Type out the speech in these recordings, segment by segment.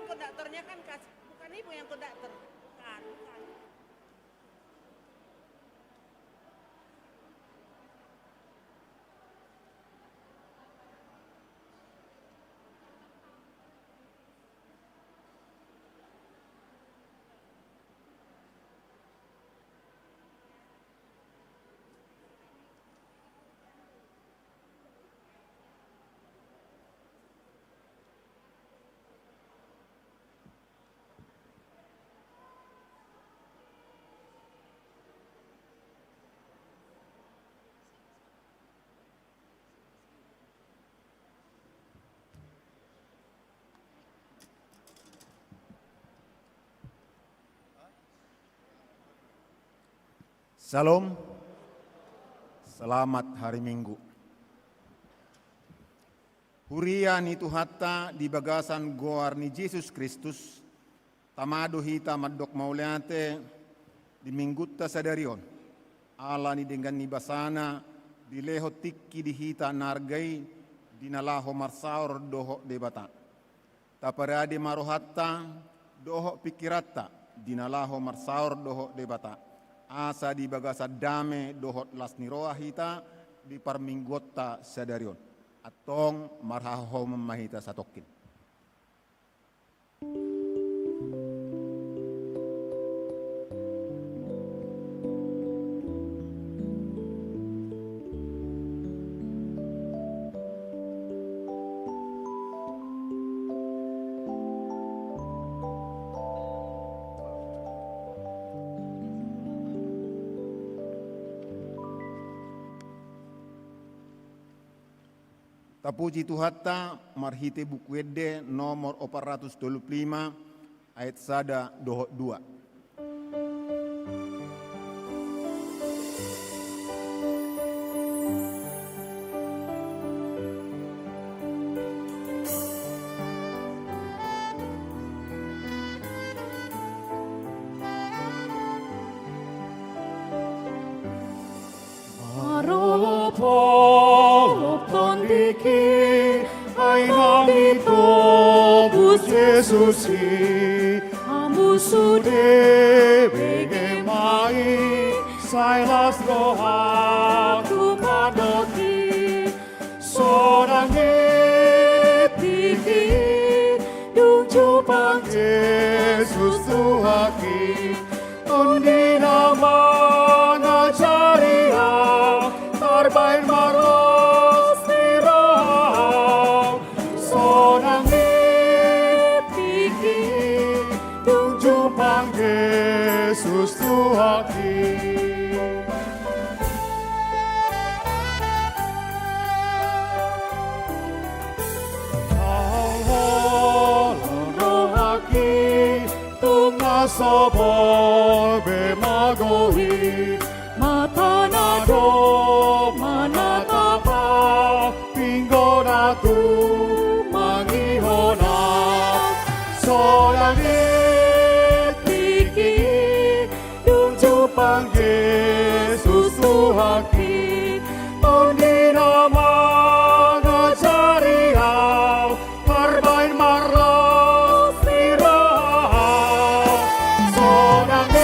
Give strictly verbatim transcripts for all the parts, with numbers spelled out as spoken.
Konduktornya kan kas-, bukan ibu yang konduktor. Bukan, bukan. Syalom. Selamat hari Minggu. Huria ni Tuhanta di bagasan goar ni Jesus Kristus, tama do hita mandok mauliate di Minggunta sadari on. Ala ni denggan ni basana dilehon tingki di hita na arga i di na laho marsaor dohot Debata. Taparade ma rohanta dohot pingkiranta di na laho marsaor dohot Debata, asa di bagasan dame dohot las ni roha hita di parmingguonta sadari on. Antong marhaholomon ma hita satongkin. Tapuji Tuhanta marhite Buku Ende nomor opat ratus tolu pulu lima, ayat sada dohot dua. Marolopolop tondihi, ai na ditobus Jesus i. Hamu sude bege ma i, sai las rohangku mandok i. Sonang i tingki i, dung jumpang Jesus Tuhanki. Tondi na mangajari ahu, tarbahen marlos ni roha ahu. Sonang i tingki i, dung jumpang Jesus Tuhanki. Haholomon rohangki, tung na so boi be magou i. Mata na do manatap ahu, pinggol na tumangihon ahu. Sonang i tingki i, dung jumpang Jesus Tuhanki. Tondi na mangajari ahu, tarbahen marlos ni roha ahu. Sonang i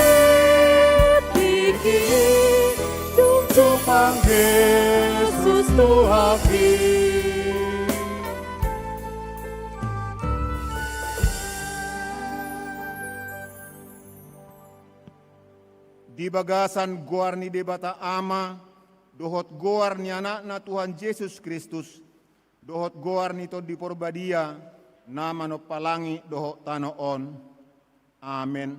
tingki i, dung jumpang Jesus Tuhanki. Di bagasan goar ni Debata Ama, dohot goar ni Anakna Tuhan Jesus Kristus, dohot goar ni Tondi Porbadia, na manompa langit dohot tano on. Amen.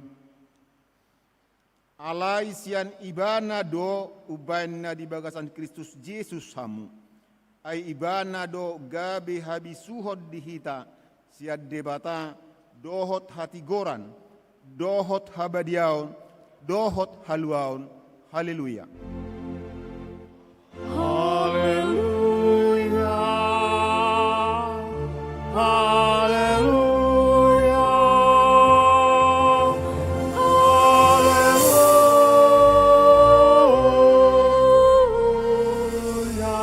Alai sian Ibana do umbahen na di bagasan Kristus Jesus hamu. Ai Ibana do gabe habisuhon di hita, sian Debata, dohot hatigoran, dohot habadiaon, dohot haluaon. Haleluya. Haleluya. Haleluya. Haleluya.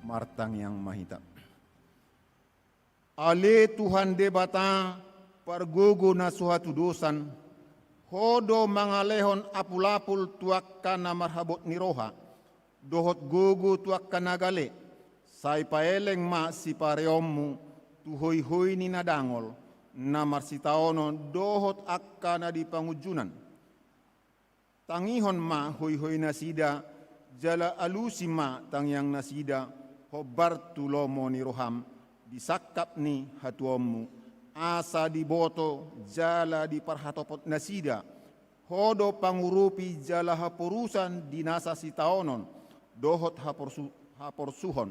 Martangiang ma hita. Ale Tuhan Debata, pargogo na so hatudosan, Ho do mangalehon apulapul tu angka na marhabot ni roha, dohot gogo tu angka na gale, sai paeleng ma sipareonmu tu hoihoi ni na dangol, na marsitaonon dohot angka na di pangunjunan. Tangihon ma hoihoi nasida, jala alusi ma tangiang nasida, hombar tu lomo ni roham, di sangkap ni hatuaonmu, asa diboto jala diparhatopot nasida, Ho do pangurupi jala haporusan di nasa sitaonon, dohot haporsu-, haporsuhon,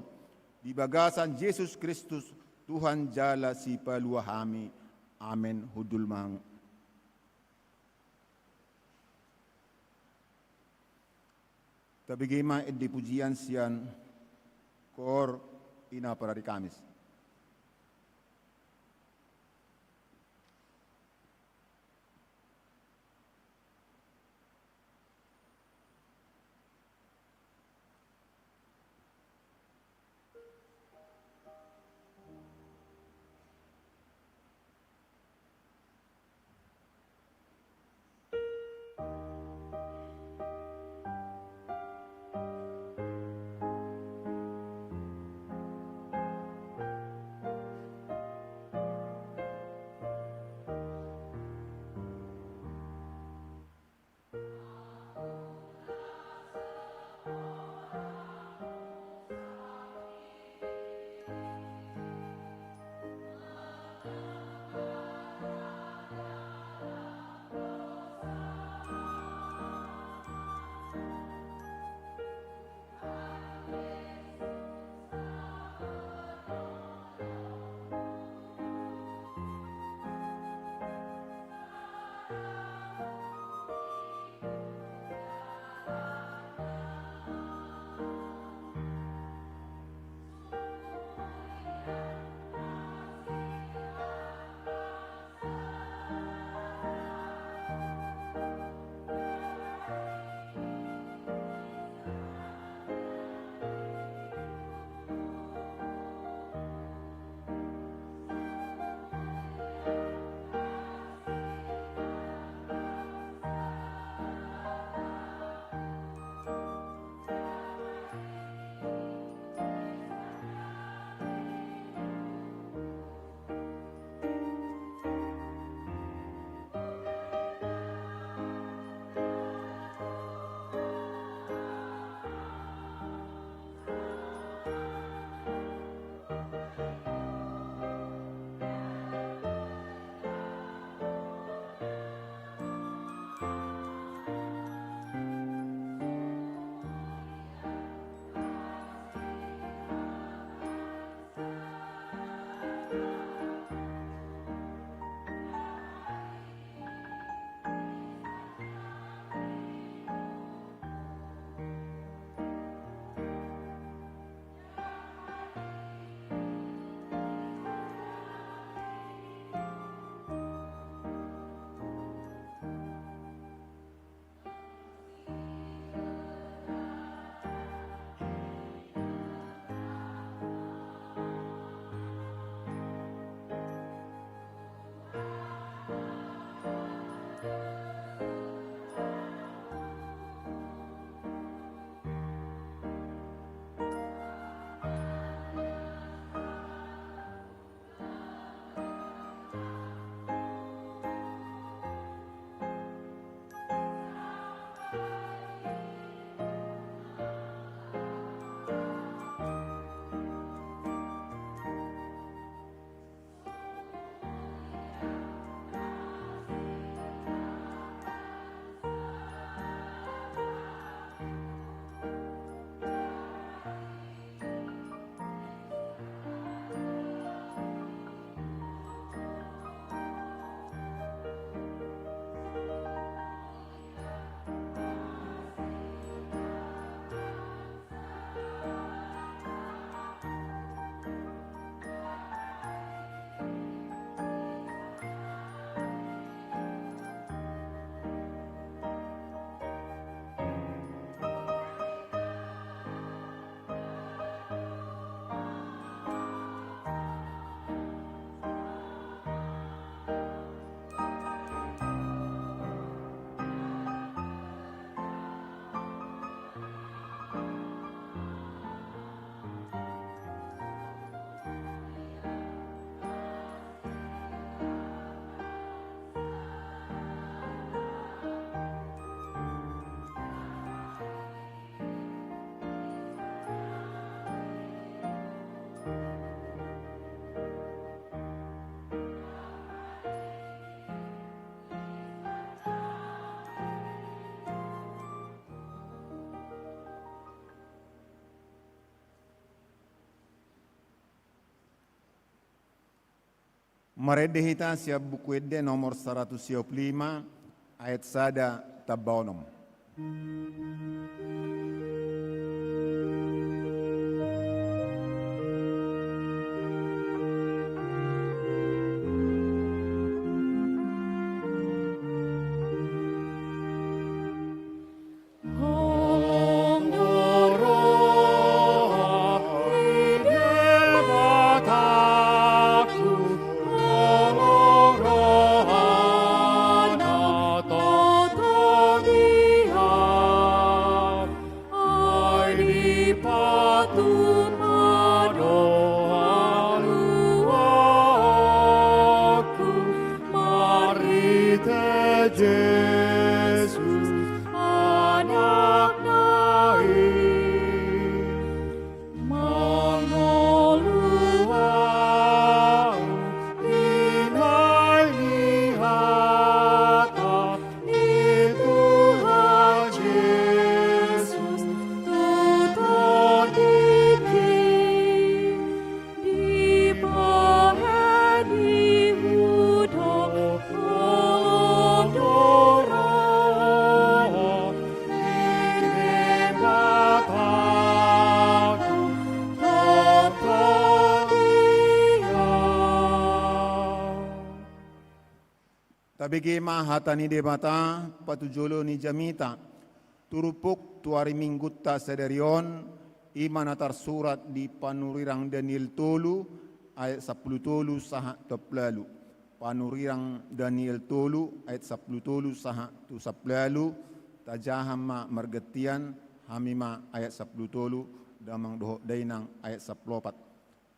di bagasan Jesus Kristus, Tuhan jala Sipalua hami. Amen. Hundul ma hamu. Tabege ma ende pujian sian Koor Ina Parari Kamis. Marende hita sian Buku Ende nomor saratus sia pulu lima, ayat sada tamba onom. Jesus, anakna i. Mangolu ahu di na i hata ni Tuhan Jesus tu tondihi. Dibahen Ihu do holong dohot roha ni Debata tu tondihi. Tabege ma hata ni Debata, patujolo ni jamita. Turpuk tu ari Minggunta sadari on, i ma na tarsurat di Panurirang Daniel tolu, ayat sampulu tolu sahat tu sampulu ualu. Panurirang Daniel tolu, ayat sampulu tolu sahat tu sampulu ualu, tajaha ma margantian, hami ma ayat sampulu tolu, damang dohot dainang ayat sampulu opat.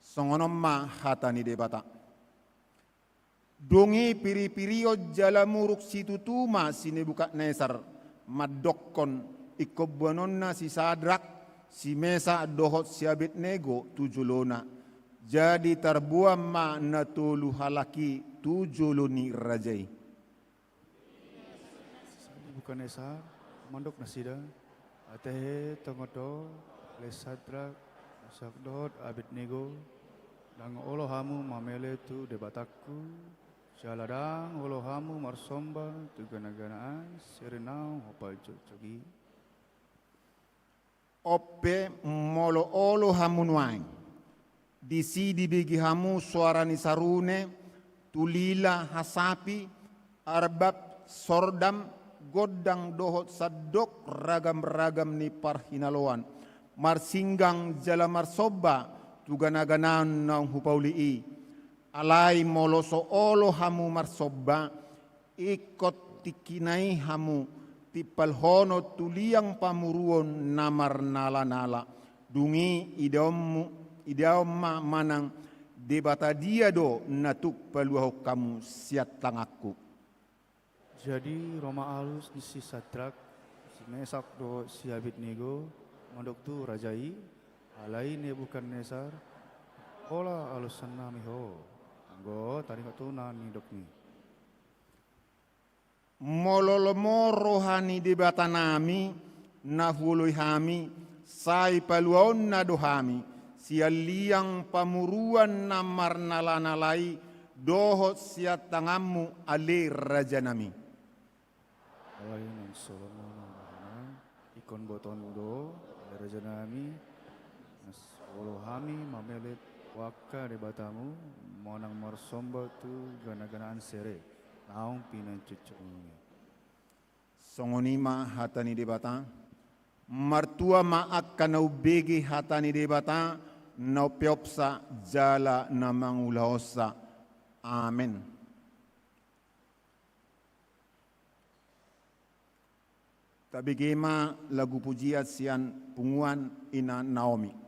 Songon on ma hata ni Debata. Dung i piripirion jala muruk situtu ma si Nebukadnesar, mandokkon, ingkon boanonna si Sadrak, si Mesak dohot si Abednego tu jolona. Jadi tarboan ma na tolu halak i tu jolo ni raja i. Nebukadnesar, mandok nasida, ate he tongon do, ale Sadrak, Mesak dohot Abednego, ndang olo hamu mamele tu Debatangku, jala ndang olo hamu marsomba tu ganaganaan sere naung hupajogjok i. On pe molo olo hamu nuaeng, disi dibege hamu soara ni sarune, tulila, hasapi, arbab, sordam, gondang dohot sandok ragamragam ni parhinaloan, marsinggang jala marsomba tu ganaganaan naung hupauli i. Alai molo so olo hamu marsomba, ingkon tingkina i hamu timpalhonon tu liang pamuruon na marnalanala. Dung i idaonmu, idaon ma manang debata dia do na tuk paluahon hamu sian tanganku. Jadi ro ma alus ni si Sadrak, si Mesak dohot si Abednego mandok tu raja i, alai Nebukadnesar, pola alushon nami ho, anggo taringot tu na nidokmi. Molo lomo roha ni Debatanami na huoloi hami, sai paluaonna do hami sian liang pamuruan na marnalanala i dohot sian tanganmu, ale rajanami. Alai naung so lomo na rohana, ingkon botoonmu do, ale rajanami, na so olo hami mamele tu angka debatamu manang marsomba tu ganaganaan sere naung pinanjujungmu i. Songon i ma hata ni Debata. Martua ma angka na umbege hata ni Debata, na umpeopsa jala na mangulahonsa. Amen. Tabege ma lagu pujian sian punguan Ina Naomi.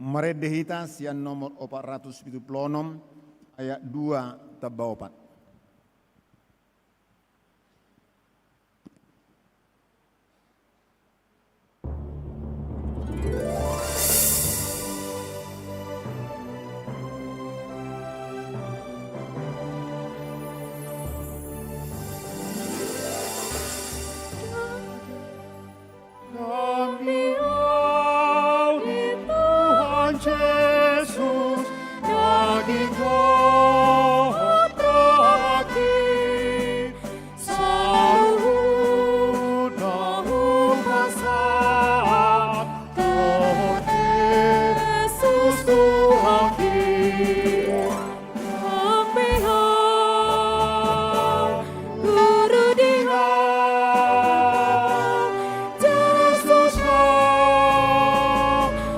Marende hita sian nomor opat ratus pitu pulu onom, ayat dua tamba opat. Dang di au di Tuhan Jesus, daging dohot rohaki, saluhutna hupasahat dohot Jesus Tuhanki. Nang pe hau, guru di hau, Jesus do,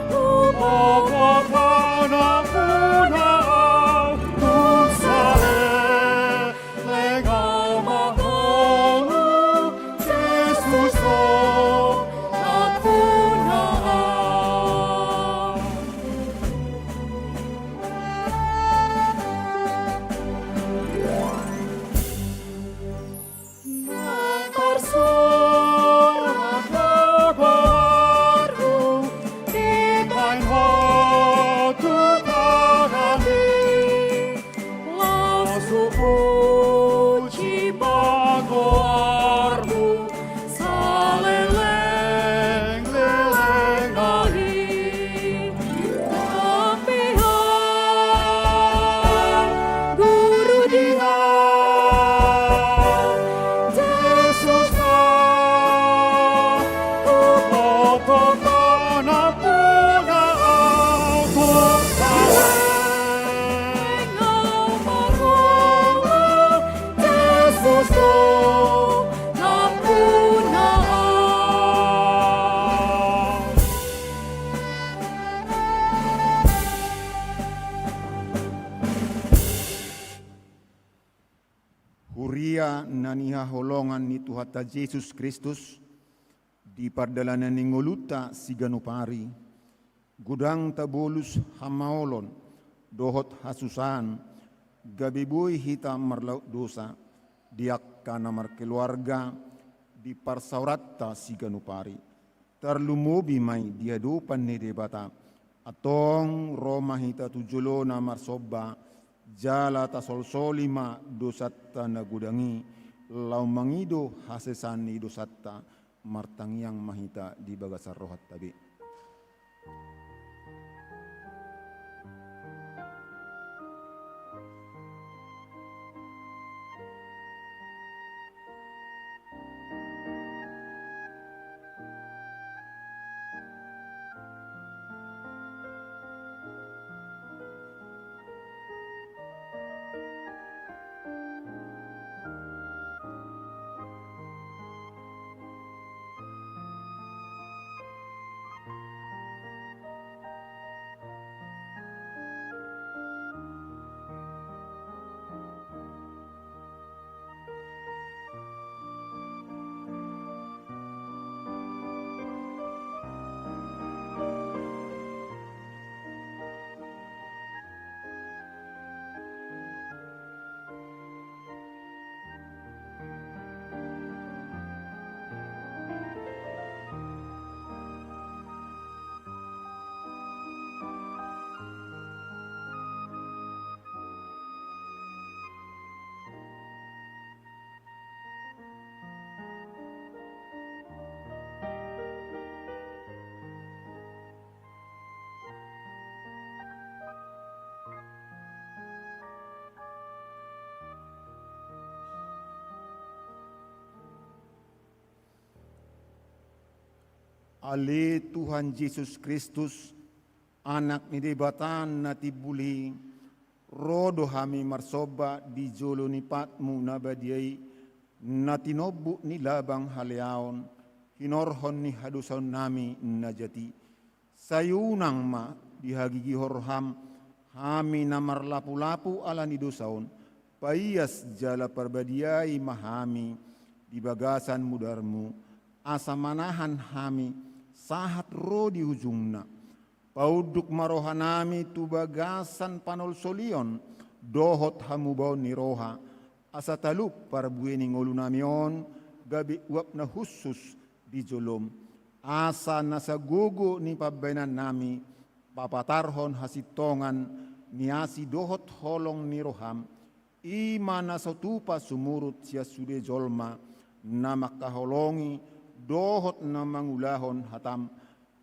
hupogohon ampuna au, tung saleleng au mangolu, Jesus do ampuna au. Nang tarsurat do goarmu, dibahen Ho tu tanganmi, laos hupuji ma goarmu saleleng-lelengna i. Nang pe hau, guru di hau, Jesus do, hupogohon ampuna au, tung saleleng au mangolu, Jesus do ampuna au. Huria na nihaholongan ni Tuhanta Jesus Kristus, di pardalanan ni ngolunta siganup ari, godang tabolus hamaolon dohot hasusaan, gabe boi hita marlaut dosa di angka na markeluarga, di parsaoranta siganup ari. Tarlumobi ma i di adopan ni Debata. Antong ro ma hita tu jolona marsomba, jala tasolsoli ma dosanta na godang i, laho mangido hasesaan ni dosanta. Martangiang ma hita di bagasan rohanta be. Ale Tuhan Jesus Kristus, Anak ni Debata na timbul i, ro do hami marsomba di jolo ni patmu na badia i, na tinombuk ni labang haleaon, hinorhon ni hadosaonnami na jat i. Sai unang ma dihagigihon roham hami na marlapulapu ala ni dosa on, paias jala parbadiai ma hami di bagasan mudarmu, asa manahan hami sahat ro di ujungna. Paunduk ma rohanami tu bagasan panolsolion dohot hamubaon ni roha, asa talup parbue ni ngolunami on gabe uap na hushus di jolom, asa nasa gogo ni pambahenannami papatarhon hasintongan ni asi dohot holong ni roham, i ma na so tupa sumurut sian sude jolma na mangkaholongi dohot na mangulahon hatam.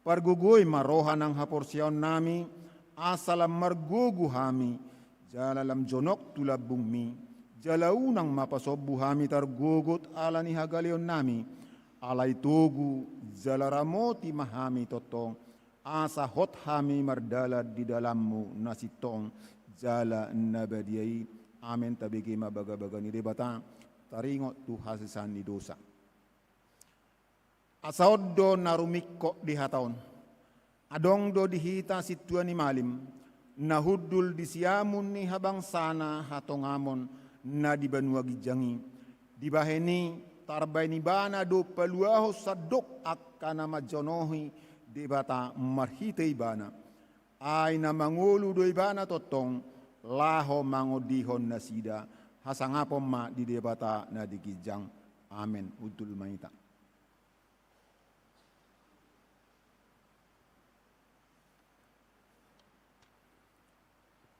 Pargogoi ma roha nang haporseaonnami, asa lam margogo hami, jala lam jonok tu lambungmi, jala unang ma pasombu hami targogot ala ni hagaleonnami, alai togu jala ramoti ma hami tongtong, asa hot hami mardalan di dalanmu na sintong jala na badia i. Amen. Tabege ma bagabaga ni Debata, taringot tu hasesaan ni dosa. Asa on do na rumingkot di hata on. Adong do di hita sintua ni malim, na hundul di siamun ni habangsana hatongamon na di banua ginjang i. Dibahen i, tarbahen ibana do paluahon sandok angka na manjonohi Debata marhite ibana. Ai na mangolu do ibana tongtong, laho mangondihon nasida. Hasangapon ma di Debata na di ginjang. Amen. Hundul ma hita.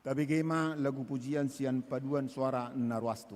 Tabege ma lagu pujian sian paduan suara na ruas tu.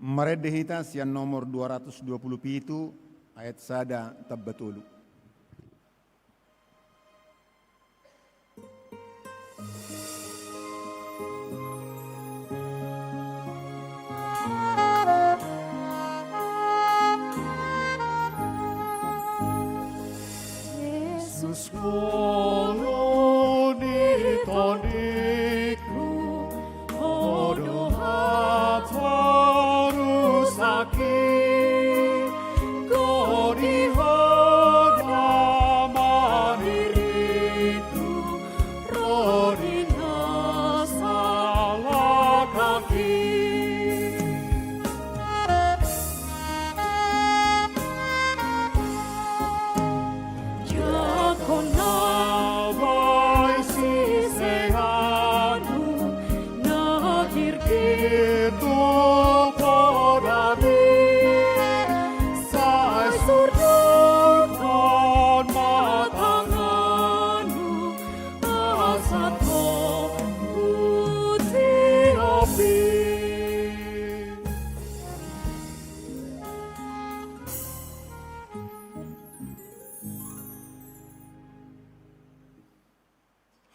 Marende hita sian nomor dua ratus dua puluh pitu, ayat sada tamba tolu. Jesus, ngolu ni tondingku, Ho do haporusakki, gok di Ho do mangiringku, ro di na salangkangki. Jangkon na baen siseanmu, na girgir tu podami, sai surdukhon ma tanganmu, asa tong hutiopi.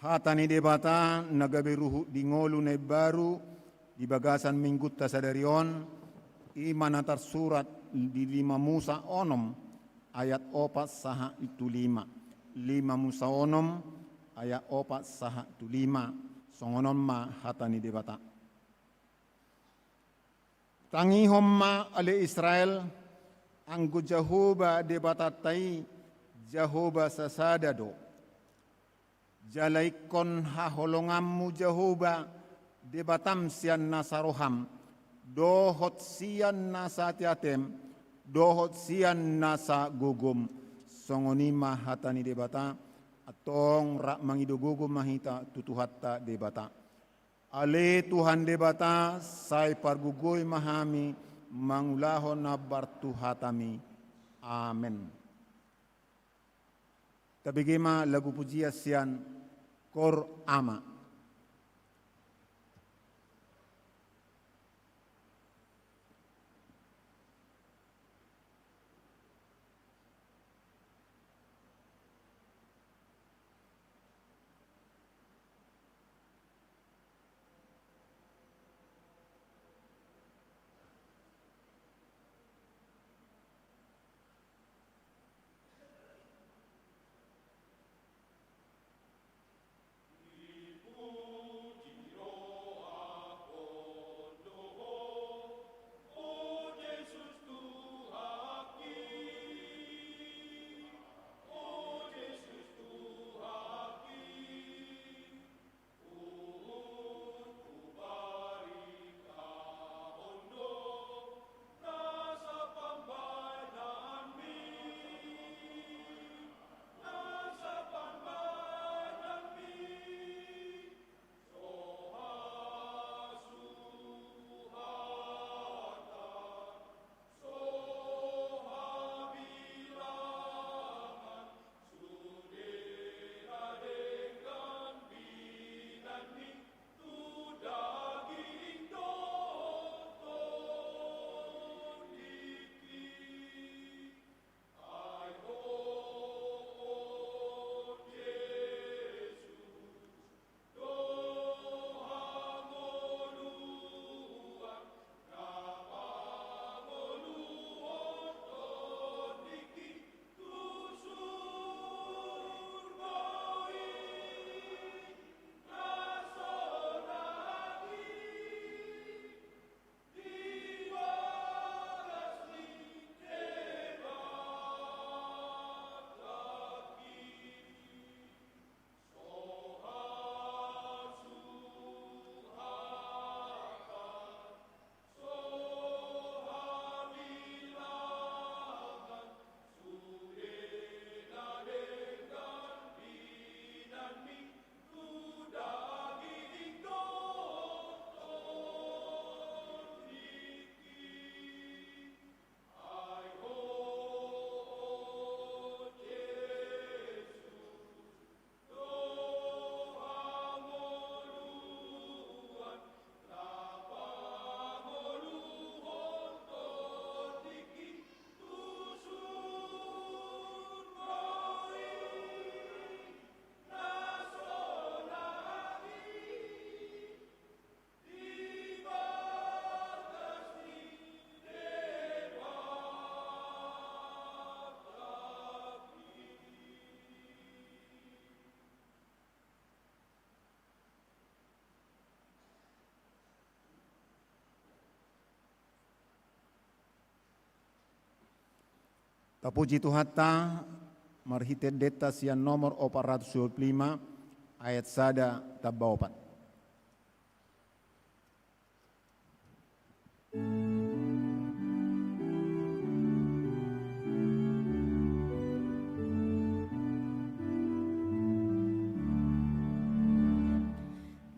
Hata ni Debata na gabe ruhut di ngolu na imbaru di bagasan minggunta sadari on, i ma na tarsurat di lima Musa onom ayat opat sahat tu lima. Lima Musa onom ayat opat sahat tu lima. Songon on ma hata ni Debata. Tangihon ma ale Israel, anggo Jahowa Debatanta i, Jahowa sasada do. Jala ingkon haholonganmu Jahowa Debatam sian nasa roham, dohot sian nasa ateatem, dohot sian nasa gogom. Songon i ma hata ni Debata. Antong rap mangido gogo ma hita tu Tuhanta Debata. Ale Tuhan Debata, sai pargogoi ma hami mangulahon na hombar tu hatami. Amen. Tabege ma lagu pujian sian Kor Ama. Tapuji Tuhanta, marhite endenta sian nomor opat ratus dua puluh lima, ayat sada tamba opat.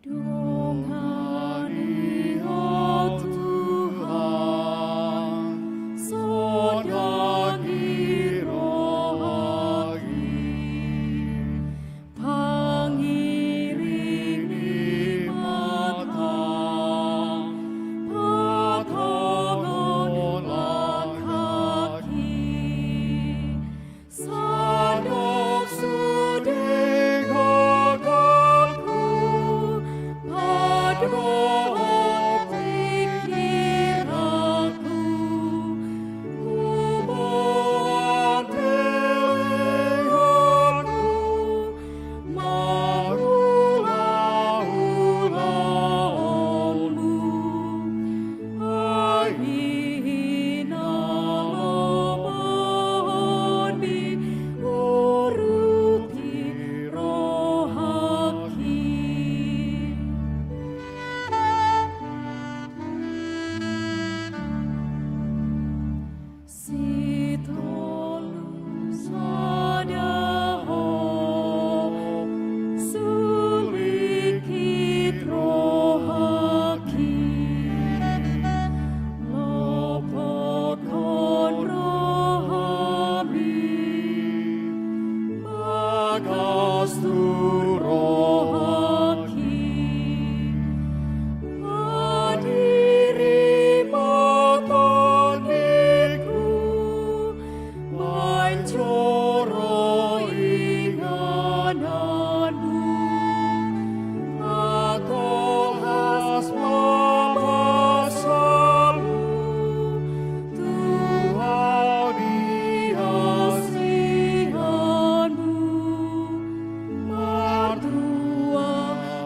Dongani ho Tuhan, sondangi rohangki, pangiringi ma patongon langkangki. Sandok sude gogoku, padohot pingkiranku, huboan peleanku, mangula-ula olmu. Ai i na lomo ni urupi rohangki. Sitolu sada ho, sulingkit rohangki. Lopokhon rohami, bagas tu rohangki. Hadiri ma tondingku, manjoro ingananmu. Patolhas ma basamu, Tuhan, di hasianmu. Martua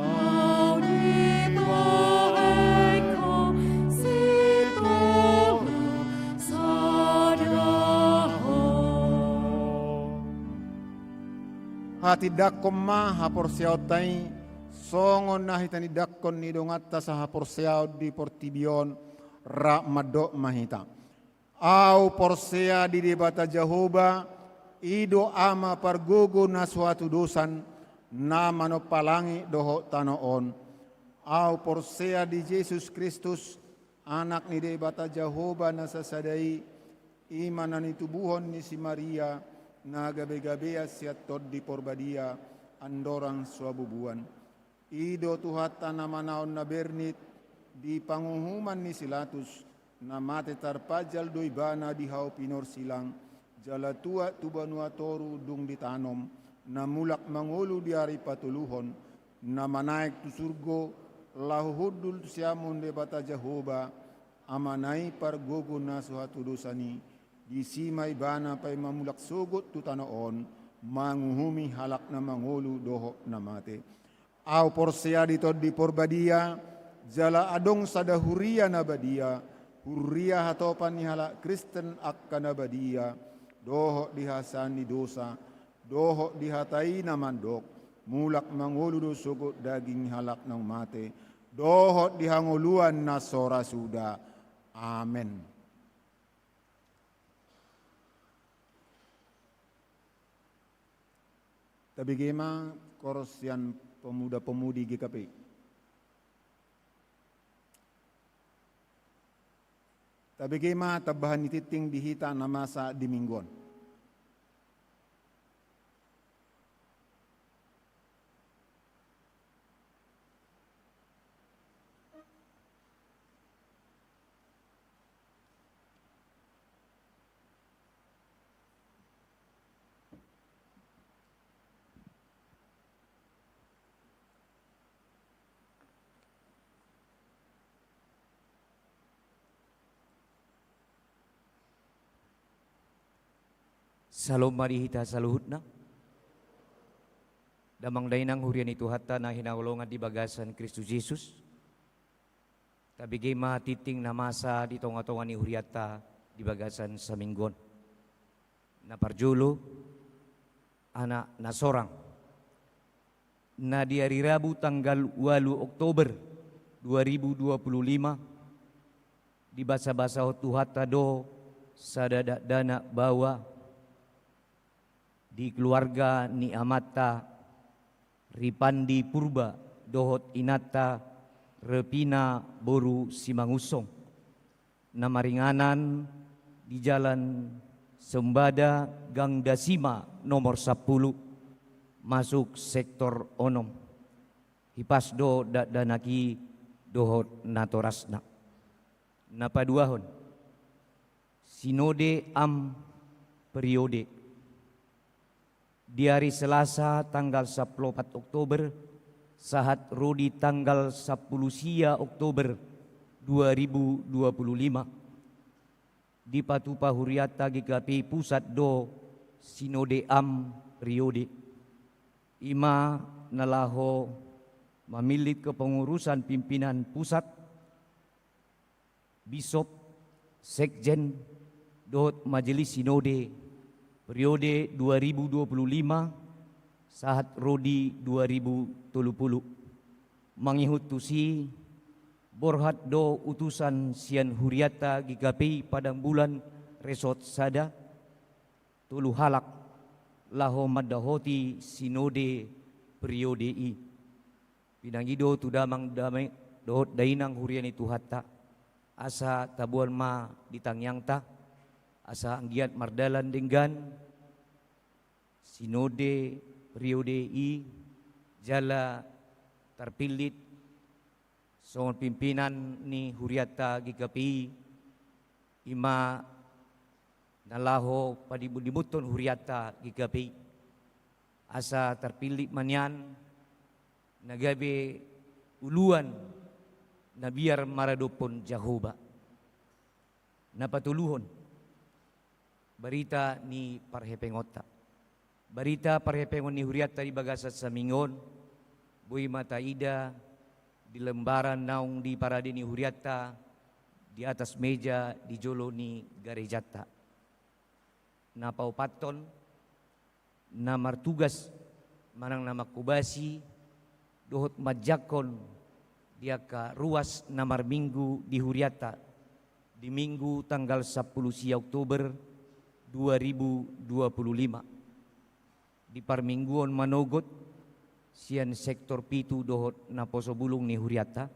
au dibahen ho, sitolu sada ho. Hatindangkon ma haporseaonta i, songon na hitinindangkon ni donganta sahaporseaon di portibi on, rap mandok ma hita. Au porsea di Debata Jahowa, i do Ama pargogo na so hatudosan, na manompa langit dohot tano on. Au porsea di Jesus Kristus, Anak ni Debata Jahowa na sasada i, i ma na nitubuhon ni si Maria, na gabegabean sian Tondi Porbadia, andorang so habubuan. I do Tuhanta na manaon na bernit di panguhuman ni si Latus, na mate tarpajal do ibana di hau pinorsilang, jala tuat tu banua toru dung ditanom, na mulak mangolu di ari patoluhon, na manaek tu surgo, laho hundul tu siamun Debata Jahowa, Amana i pargogo na so hatudosan i, disi ma ibana paima mulak sogot tu tano on, manguhumi halak na mangolu dohot na mate. Au porsea di Tondi Porbadia, jala adong sada huria na badia, huria hatopan ni halak Kristen angka na badia, dohot di hasesaan ni dosa, dohot di hata i na mandok, mulak mangolu do sogot daging ni halak naung mate, dohot di hangoluan na so ra suda. Amen. Tabege ma koros sian pemuda-pemudi G K P I. Tabege ma tambahan ni tingting di hita na masa di Minggu on. Salom ma di hita saluhutna. Damang dainang huria ni Tuhanta na hinaholongan di bagasan Kristus Jesus. Tabege ma tingting na masa di tonga-tonga ni hurianta di bagasan saminggu on. Na parjolo, anak na sorang. Na di ari Rabu tanggal ualu Oktober dua ribu dua puluh lima, dibasabasahon Tuhanta do sada dakdanak baoa di keluarga ni amanta Ripandi Purba dohot inanta Repina boru Simangunsong, na maringanan di Jalan Sembada Gang Dasima nomor sampulu, masuk sektor onom. Hipas do dakdanak i dohot natorasna. Na paduahon, sinode am periode. Di ari Selasa tanggal sampulu opat Oktober sahat ro di tanggal sampulu sia Oktober dua ribu dua puluh lima, dipatupa hurianta G K P I Pusat do sinode am periode. I ma na laho mamillit kepengurusan pimpinan pusat, bisop, sekjen, dohot majelis sinode periode dua ribu dua puluh lima sahat ro di dua ribu tolu pulu. Mangihut tusi, borhat do utusan sian hurianta G K P I Padang Bulan Resort sada, tolu halak, laho mandahoti sinode periode i. Pinangido tu damang dame dohot dainang huria ni Tuhanta, asa taboan ma di tangiangta, asa anggiat mardalan denggan sinode periode i, jala tarpillit songon pimpinan ni hurianta G K P I, i ma na laho padimbundimbunhon hurianta G K P I. Asa tarpillit ma nian na gabe uluan na biar maradophon Jahowa. Na patoluhon, barita ni parhepengonta. Barita parhepengon ni hurianta di bagasan saminggu on, boi ma taida di lembaran naung diparade ni hurianta di atas meja di jolo ni garejanta. Na paopathon, na martugas manang na manghobasi dohot manjangkon di angka ruas na marminggu di hurianta di Minggu tanggal sampulu sia Oktober dua ribu dua puluh lima. Di parmingguon manogot sian sektor pitu dohot naposo bulung ni hurianta.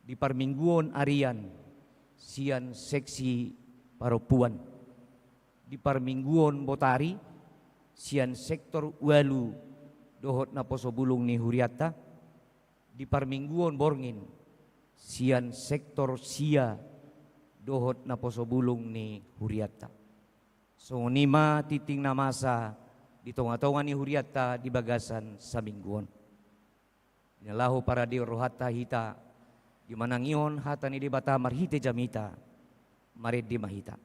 Di parmingguon arian sian seksi parompuan. Di parmingguon botari sian sektor ualu dohot naposo bulung ni hurianta. Di parmingguon borngin sian sektor sia dohot naposo bulung ni hurianta. Songon i ma tintin na masa di tongatonga ni hurianta di bagasan samingguon. Di na laho paradeon rohanta hita di manangihon hata ni Debata marhite jamita, marende ma hita.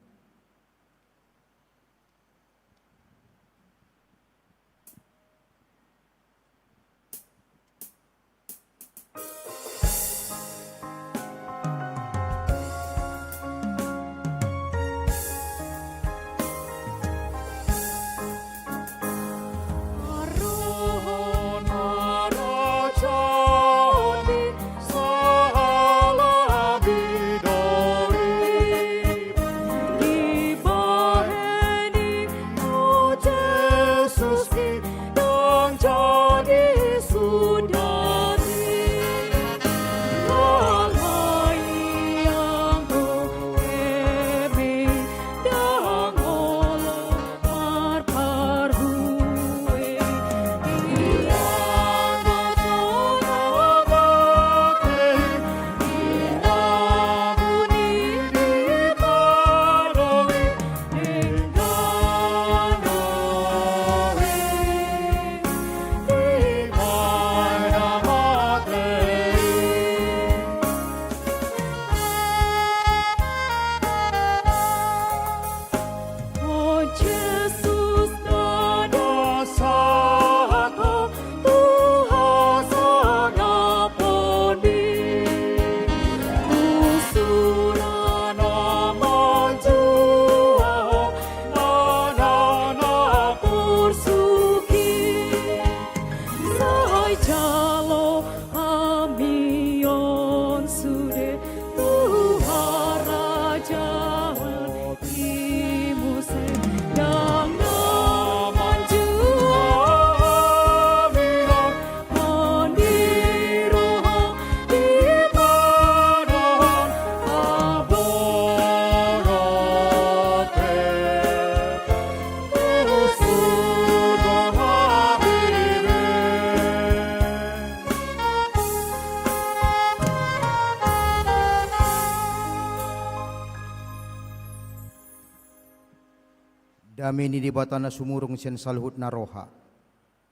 Dame ni Debata na sumurung sian saluhut na roha,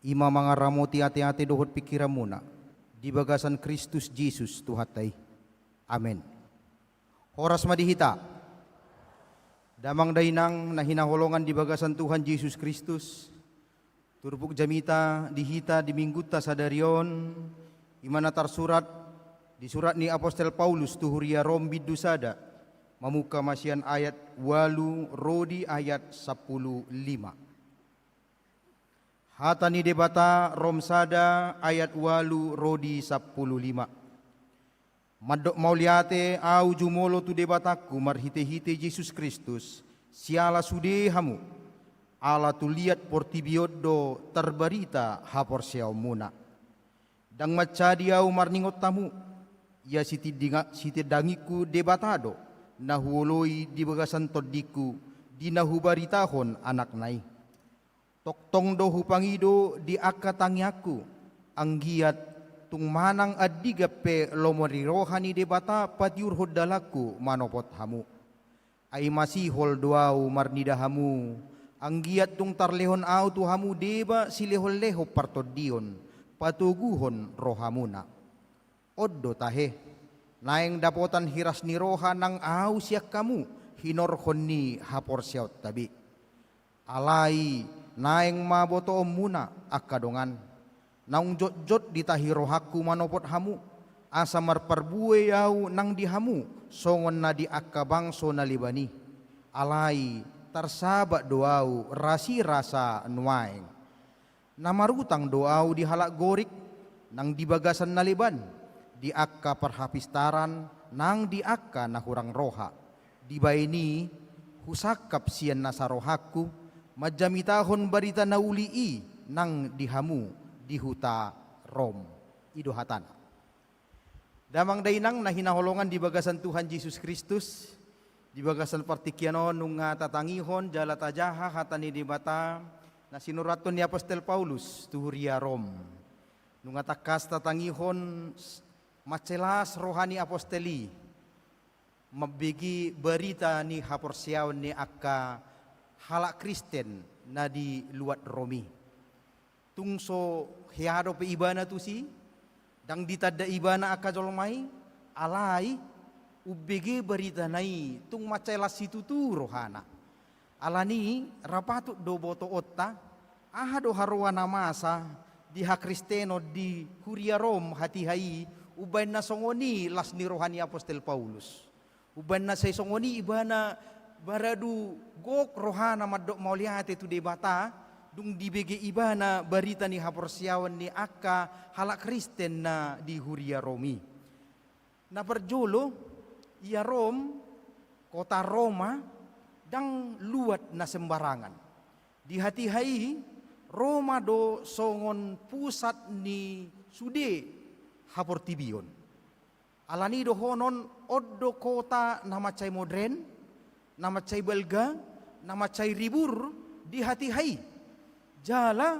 i ma mangaramoti ateate dohot pingkiranmuna di bagasan Kristus Jesus Tuhanta i. Amen. Horas ma di hita. Damang dainang na hinaholongan di bagasan Tuhan Jesus Kristus, turpuk jamita di hita di minggunta sadari on, i ma na tarsurat di surat ni apostel Paulus tu huria Rom bindu sada, mamungka ma sian ayat ualu ro di ayat sampulu lima. Hata ni Debata, Rom sada ayat ualu ro di sampulu lima. Mandok mauliate ahu jumolo tu Debatangku marhitehite Jesus Kristus, siala sude hamu, ala tu liat portibi on do tarbarita haporseaonmuna. Ndang mansadi ahu marningot hamu, ia sitindinga-, sitindangingku Debata do na huoloi di bagasan tondingku di na hubaritahon Anakna i. Tongtong do hupangido di angka tangiangku, anggiat tung manang andigan pe lomo ni roha ni Debata patiurhon dalanku manopot hamu. Ai masihol do ahu marnida hamu, anggiat tung tarlehon ahu tu hamu deba silehonlehon partondion, patoguhon rohamuna. On do tahe, naeng dapotan hiras ni roha nang ahu sian hamu hinorhon ni haporseaonta be. Alai naeng ma botoonmuna, angka dongan, naung jotjot di tahi rohangku manopot hamu, asa marparbue ahu nang di hamu songon na di angka bangso na leban i. Alai tarsabat do ahu rasirasa nuaeng. Na marutang do ahu di halak Gorik, nang di bagasan na leban, di angka parhapistaran, nang di angka na hurang roha. Dibaen i, husangkap sian nasa rohangku, manjamitahon barita na uli i nang di hamu di huta Rom. I do hatana. Damang dainang na hinaholongan di bagasan Tuhan Jesus Kristus, di bagasan partingkian on nunga tatangihon jala tajaha hata ni Debata na sinurathon ni apostel Paulus tu huria Rom. Nunga tangkas tatangihon s-, mansai las roha ni apostel i mambege barita ni haporseaon ni angka halak Kristen na di luat Rom i. Tung so hea dope ibana tusi, ndang ditanda ibana angka jolma i, alai umbege baritana i tung mansai las situtu rohana. Alani i, ra patut do botoonta, aha do haroa na masa di hakristenon di huria Rom hatiha i, umbaen na songon i las ni roha ni apostel Paulus. Umbaen na sai songon i ibana baradu gok rohana mandok mauliate tu Debata, dung dibege ibana barita ni haporseaon ni angka halak Kristen na di huria Rom i. Na parjolo, ia Rom, kota Roma, ndang luat na sembarangan. Di hatiha i, Roma do songon pusat ni sude haportibion. Alani i dohonon on do kota na mansai modern, na mansai balga, na mansai ribur di hatiha i. Jala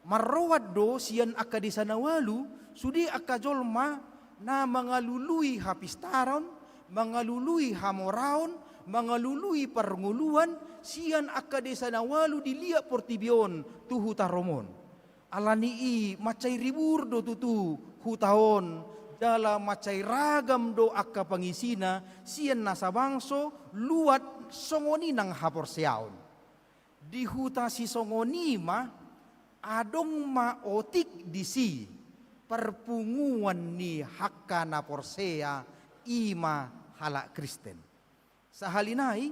marroan do sian angka desa na ualu sude angka jolma na mangalului hapistaron, mangalului hamoraon, mangalului parngoluan sian angka desa na ualu di liat portibi on tu huta Rom on. Alani i mansai ribur do tutu huta on, jala mansai ragam do angka pangisina sian nasa bangso, luat songon i nang haporseaon. Di huta sisongon i ma adong ma otik disi parpunguan ni angka na porsea, i ma halak Kristen. Sahali nai,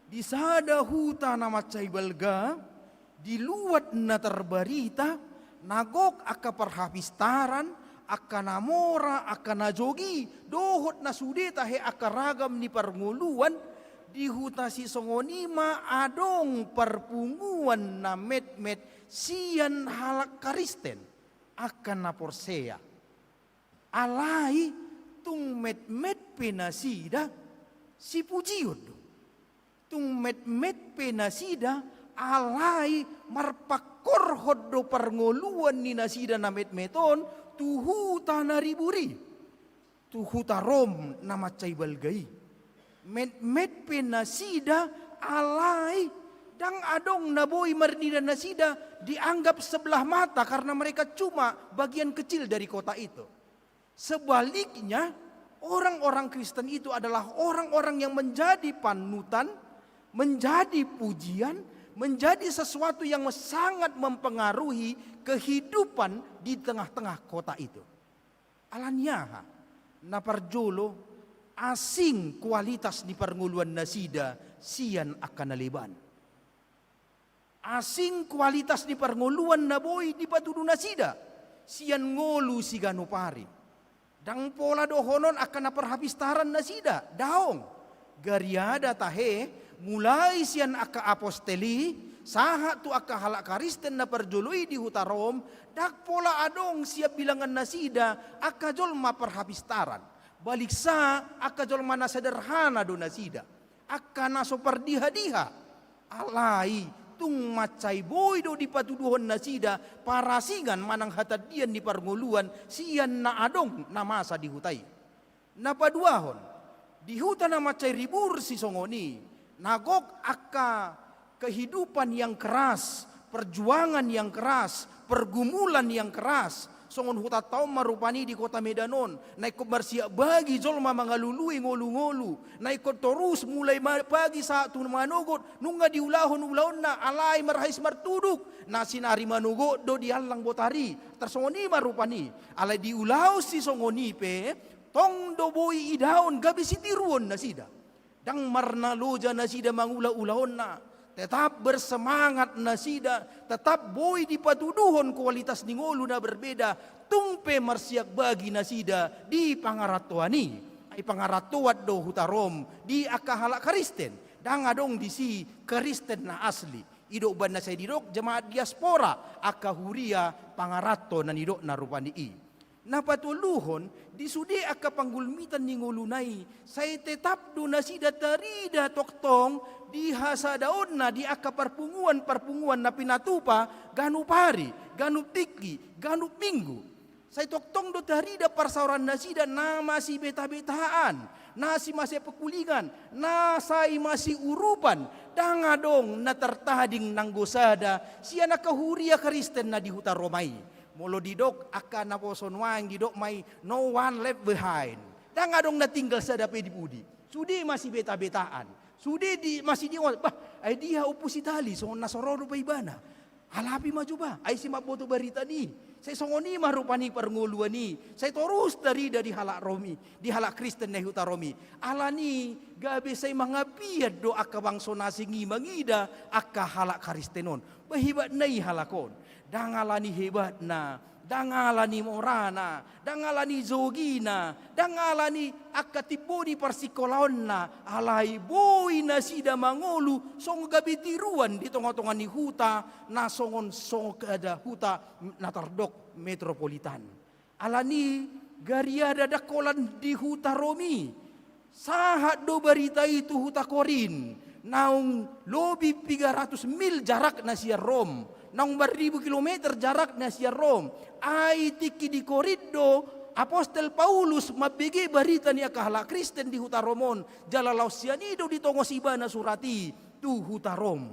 di sada huta na mansai balga, di luat na tarbarita, na gok angka parhapistaran, angka na mora, angka na jogi, dohot na sude tahe angka ragam ni parngoluan, di huta sisongon i ma adong parpunguan na metmet sian halak Kristen, angka na porsea. Alai tung metmet pe nasida sipujion do. Tung metmet pe nasida, alai marpangkorhon do parngoluan ni nasida na metmet on tu huta na ribur i, tu huta Rom na mansai balga i. Metmet pe nasida, alai Ndang adong na boi marnida nasida dianggap sebelah mata karena mereka cuma bagian kecil dari kota itu. Sebaliknya, orang-orang Kristen itu adalah orang-orang yang menjadi panutan, menjadi pujian, menjadi sesuatu yang sangat mempengaruhi kehidupan di tengah-tengah kota itu. Alani aha? Na parjolo, asing kualitas ni parngoluan nasida sian angka na leban. Asing kualitas ni parngoluan na boi dipatudu nasida sian ngolu siganup ari. Ndang pola dohonon angka na parhapistaran nasida, daong. Gariada tahe, mulai sian angka apostel i, sahat tu angka halak Kristen na parjolo i di huta Rom, ndang pola adong sian bilangan nasida angka jolma parhapistaran. Baliksa angka jolma na sederhana do nasida. Angka na so pardiha-diha. Alai, tung mansai boi do dipatuduhon nasida parasingan manang hatandian ni parngoluan sian na adong na masa di huta i. Na paduahon, di huta na mansai ribur sisongon i, na gok angka kehidupan yang keras, perjuangan yang keras, pergumulan yang keras, songon hutanta on ma rupani di kota Medan on, na ingkon marsiak bagi jolma mangalului ngolu-ngolu, na ingkon torus mulai ma-, pagi sahat tu manogot, nunga diulahon ulaonna, alai marhais martuduk, na sinari manogot do di allang botari, tarsongon i ma rupani, alai di ulaon sisongon i pe, tong do boi idaon gabe sitiruon nasida. Ndang marnaloja nasida mangula ulaonna, tetap bersemangat nasida, tetap boi dipatuduhon kualitas ni ngolu na berbeda, tung pe marsiak bagi nasida di pangarantoan i. Ai pangarantoan do huta Rom di angka halak Kristen, ndang adong disi Kristen na asli. I do umbahen na sai didok jemaat diaspora, angka huria pangaranto na nidokna rupani i. Na patoluhon, di sude angka panggulmitan ni ngoluna i, sai tetap do nasida tarida tongtong di hasadaonna di angka parpunguan-parpunguan na pinatupa ganup ari, ganup tingki, ganup minggu. Sai tongtong do tarida parsaoran nasida na masibeta-betaan, na si-, masipangkulingan, na sai masiurupan, ndang adong na tartading nanggo sada sian angka huria Kristen na di huta Roma i. Molo didok angka naposo nuaeng didok ma i, no one left behind. Ndang adong na tinggal sada pe di pudi. Sude masibeta-betaan. Sude di, masidion, bah, ai dia Ompu si Tali, songon na so ro dope ibana. Alapi ma jo bah, ai ise mamboto barita ni i. Sai songon i ma rupani parngoluan i. Sai torus tarida di halak Rom i, di halak Kristen na di huta Rom i. Alani gabe sai mangapian do angka bangso na asing i mangida angka halak Kristen on. Bah, hebatna i halak on. Ndang alani hebatna, ndang alani morana, ndang alani jogina, ndang alani angka timbo ni parsingkolaonna, alai boi nasida mangolu songon gabe tiruan di tonga-tonga ni huta, na songon, songon sada huta na tardok metropolitan. Alani gariada ndang holan di huta Rom i, sahat do barita i tu huta Korint, naung lobi piga ratus mil jarakna sian Rom, naung marribu kilometer jarakna sian Rom. Ai tingki di Korint do apostel Paulus mambege barita ni angka halak Kristen di huta Rom on, jala laos sian i do ditongos ibana surat i tu huta Rom.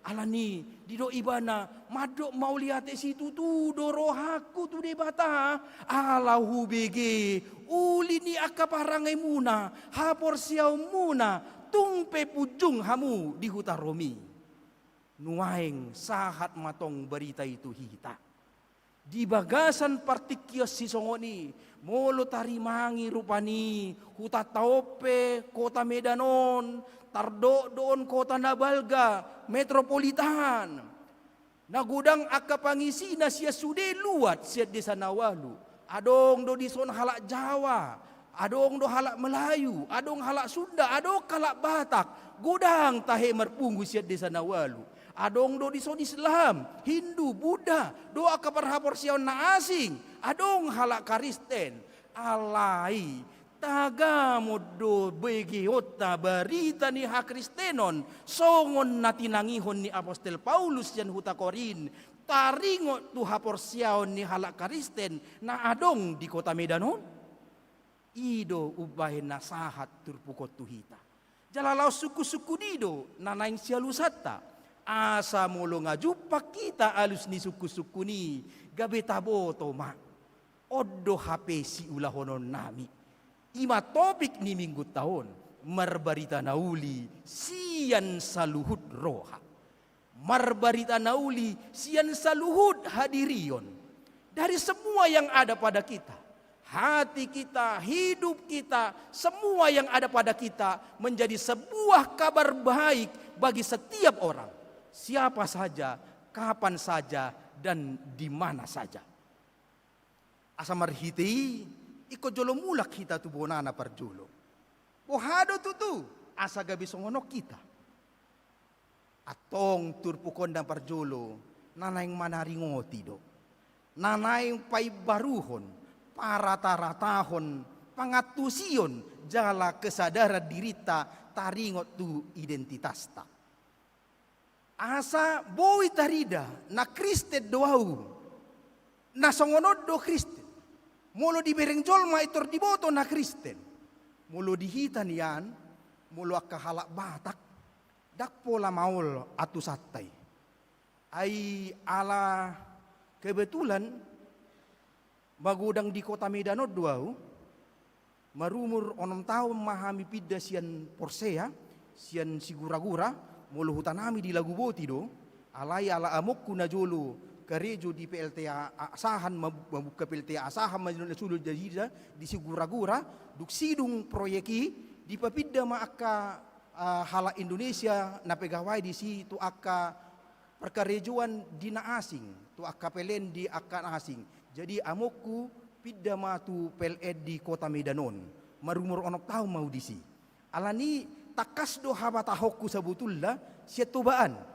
Alani didok ibana, mandok mauliate situtu do rohangku tu Debata, ala hubege uli ni angka parangemuna, haporseaonmuna, tung pe punjung hamu di huta Rom i. Nuaeng sahat ma tong barita i tu hita. Di bagasan partingkian sisongon i, molo tarimangi rupani hutanta on pe kota Medan on, tardok do on kota na balga, metropolitan. Na godang angka pangisina sian sude luat sian desa na ualu. Adong do dison halak Jawa, adong do halak Melayu, adong halak Sunda, adong halak Batak. Godang tahe marpungu sian desa na ualu. Adong do dison Islam, Hindu, Buddha, do angka parhaporseaon na asing, adong halak Kristen. Alai, tagamon do begeonta barita ni hakristenon, songon na tinangihon ni apostel Paulus sian huta Korint, taringot tu haporseaon ni halak Kristen na adong di kota Medan on. I do umbahen na sahat turpuk on tu hita. Jala laos sungkun-sungkun i do na naeng sialusanta. Asa molo nga jumpang hita alus ni sungkun-sungkun i, gabe taboto ma. On do hape siulahononnami. I ma topik ni minggunta on, marbarita na uli sian saluhut roha. Marbarita na uli sian saluhut hadirion. Dari semua yang ada pada kita, hati kita, hidup kita, semua yang ada pada kita menjadi sebuah kabar baik bagi setiap orang, siapa saja, kapan saja, dan di mana saja. Asa marhite i, ingkon jolo mulak hita tu bonana parjolo. Boha do tutu asa gabe songon on hita? Antong turpuk on na parjolo, na naeng manaringoti do, na naeng paimbaruhon, parata-ratahon, pangantusion jala kesadaran dirinta taringot tu identitasta. Asa boi tarida na Kristen do ahu. Na songon on do Kristen. Molo dibereng jolma intor diboto na Kristen. Molo di hita nian, molo angka halak Batak, ndang pola maol antusanta i. Ai ala kebetulan magodang di Kota Medan on do ahu, marumur onom taon ma hami pinda sian Porsea, sian Sigura-gura, molo hutanami di Laguboti do, alai ala amongku na jolo karejo di P L T A Asahan, mab-, mambuka P L T A Asahan, ma na sulo jadi di Sigura-gura, dung sidung proyek i, dipapinda ma angka, ah, halak Indonesia na pegawai disi tu angka parkarejoan di na asing, tu angka P L N di angka na asing. Jadi amongku pinda ma tu P L N di Kota Medan on, marumur onom taon ma ahu disi. Alani tangkas do habatahonku sabotulna sian tobaan.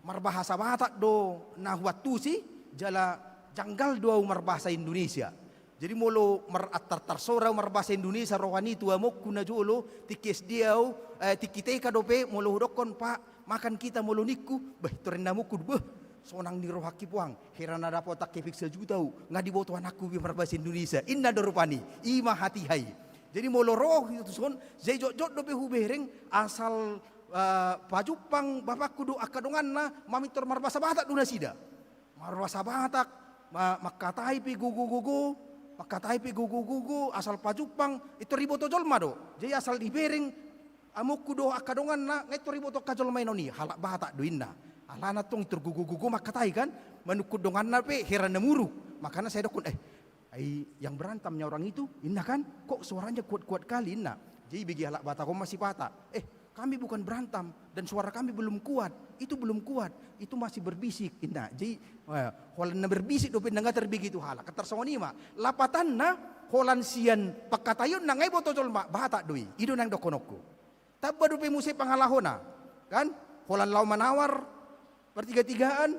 Marbahasa Batak do na huantusi, jala janggal do ahu marbahasa Indonesia. Jadi molo mar-, antar tarsora ahu marbahasa Indonesia rohani tu amongku na jolo, tingki S D ahu, eh, tingki T K dope, molo hudokkon, "Pak, makan kita," molo ningku, bah, torinna amongku, bah, sonang ni rohangki puang, hera na dapotan kepeng sajuta ahu, nga diboto anakku be marbahasa Indonesia, inna do rupani, i ma hatiha i. Jadi molo ro hita tuson, sai jotjot dope hubereng, asal, eh, pajumpang bapakku do angka donganna, mamintor marbahasa Batak do nasida. Marbahasa Batak, ma-, mangkatai pe gogo-gogo, mangkatai pe gogo-gogo, asal pajumpang, intor diboto jolma do. Jadi asal dibereng, amongku do angka donganna, nga intor diboto angka jolma inon i, halak Batak do inna. Alana tong intor gogo-gogo mangkatai kan, manungkun donganna pe hera na muruk. Makana sai dokkon, eh, ai yang berantamnya orang itu, inna kan, kok suaranya kuat-kuat kali, inna. Jadi bege halak Batak on ma sipata, eh, kami bukan berantem dan suara kami belum kuat, itu belum kuat, itu masih berbisik, inna. Jadi, eh, holan na berbisik dope na nga tarbege tu halak, kan tarsongon i ma. Lapatanna, holan sian pangkataionna nga diboto jolma, Batak do i, i do naeng dohononku. Tamba dope muse pangalahona, kan? Holan laho manawar, partiga-tigaan,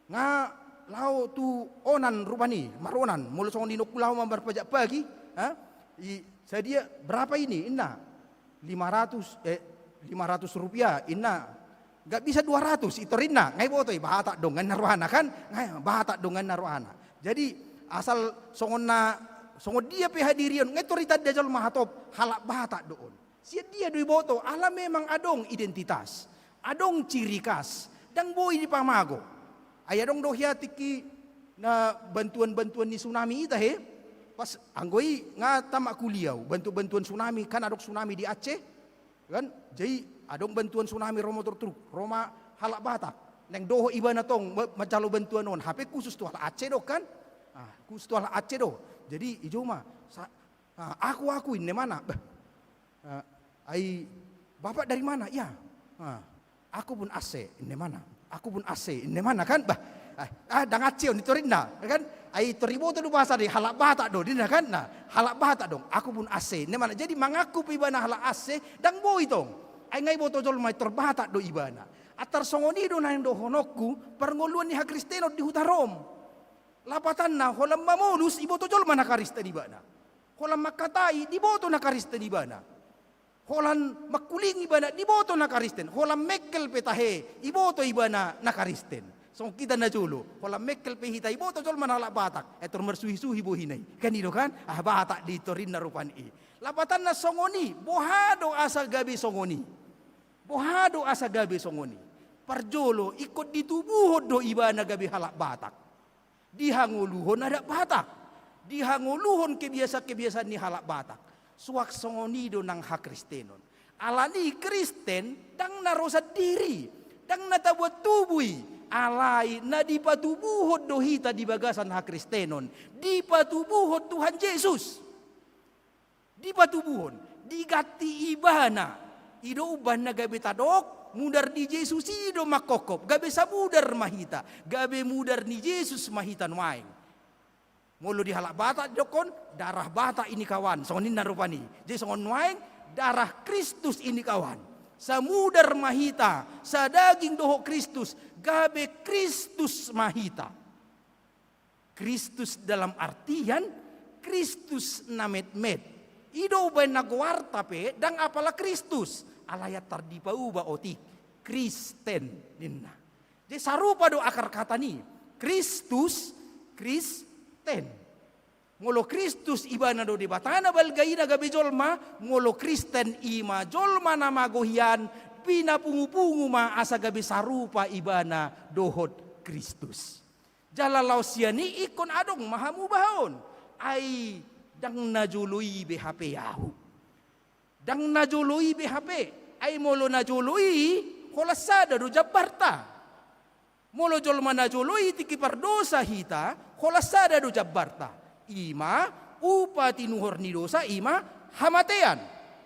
nga laho tu onan rupani, maronan, molo songon inongku laho ma marpajak pagi, ha? I, sadia, berapa ini? Inna, lima ratus, eh, lima ratus rupiah, inna. Nggak bisa dua ratus, intor inna, nga diboto i, Batak do nga inna rohana kan? Nga, Batak do nga inna rohana. Jadi, asal songon na, songon dia pe hadirion, nga intor ditanda jolma hatop, halak Batak do on. Sian dia do diboto, ala memang adong identitas, adong ciri khas, ndang boi dipamago. Ai adong do hea tingki na bantuan-bantuan ni tsunami i tahe, pas anggo i nga tamat kuliah ahu, bantu-, bantuan tsunami, kan adong tsunami di Aceh, kan? Jadi adong bantuan tsunami ro motor truk, ro ma halak Batak. Naeng dohot ibana tong ma-, manjalo bantuan on, hape khusus tu halak Aceh do kan? Ah, khusus tu halak Aceh do. Jadi i jo ma, sa-, Ah, aku, aku, inna imana. Bah. Ah, ai, Bapak dari mana? Ya. Ah, aku pun Aceh, inna imana. Aku pun Aceh, inna imana kan? Bah. Ah, ah, ndang Aceh on, intor inna, kan? Ai, intor diboto do bahasa ni halak Batak do, ninna kan? Nah, halak Batak do. Aku pun Aceh, inna imana. Jadi mangaku pe ibana halak Aceh, ndang boi tong. Ai nga diboto jolma intor Batak do ibana. Antar songon i do naeng dohononku, parngoluan ni hakristenon di huta Rom. Lapatanna, holan mamolus, diboto jolma na Karisten ibana. Holan mangkatai, diboto na Karisten ibana. Holan mangkuling ibana, diboto na Karisten. Holan mengkel pe tahe, diboto ibana na Karisten. Songon hita na jolo, holan mengkel pe hita, diboto jolma na halak Batak. Eh, tor marsuhi-suhi bohina i. Kan i do kan? Ah, Batak do intor inna rupani i. Lapatanna songon i, boha do asa gabe songon i? Boha do asa gabe songon i? Parjolo, ingkon ditubuhon do ibana gabe halak Batak. Dihangoluhon adat Batak. Dihangoluhon kebiasaan-kebiasaan ni halak Batak. Suang songon i do nang hakristenon. Alani Kristen, ndang na ro sandiri. Ndang na tabuat tubu i. Alai na dipatubuhon do hita di bagasan hakristenon. Dipatubuhon Tuhan Jesus. Dipatubuhon, diganti ibana. I do umbahen na gabe tadok, mudar ni Jesus i do mangkophop, gabe samudar ma hita, gabe mudar ni Jesus ma hita nuaeng. Molo di halak Batak didokkon, darah Batak ini kawan, songon ninna rupani. Jadi songon nuaeng, darah Kristus ini kawan. Samudar ma hita, sadaging dohot Kristus, gabe Kristus ma hita. Kristus dalam artian Kristus na metmet. I do umbahen na goarta pe ndang apala Kristus, alai antar dipauba otik Kristen ninna. Jadi sarupa do akar kata ni Kristus, Kristen. Molo Kristus ibana do Debata na balga i na gabe jolma, molo Kristen i ma jolma na mago hian, pinapungu-pungu ma asa gabe sarupa ibana dohot Kristus. Jala laos sian i ingkon adong ma hamubaon. Ai ndang na jolo i be hape ahu. Ndang na jolo i be hape. Ai molo na jolo i, holan sada do jambarta. Molo jolma na jolo i tingki pardosa hita, holan sada do jambarta. I ma upa tinuhor ni dosa, i ma hamatean.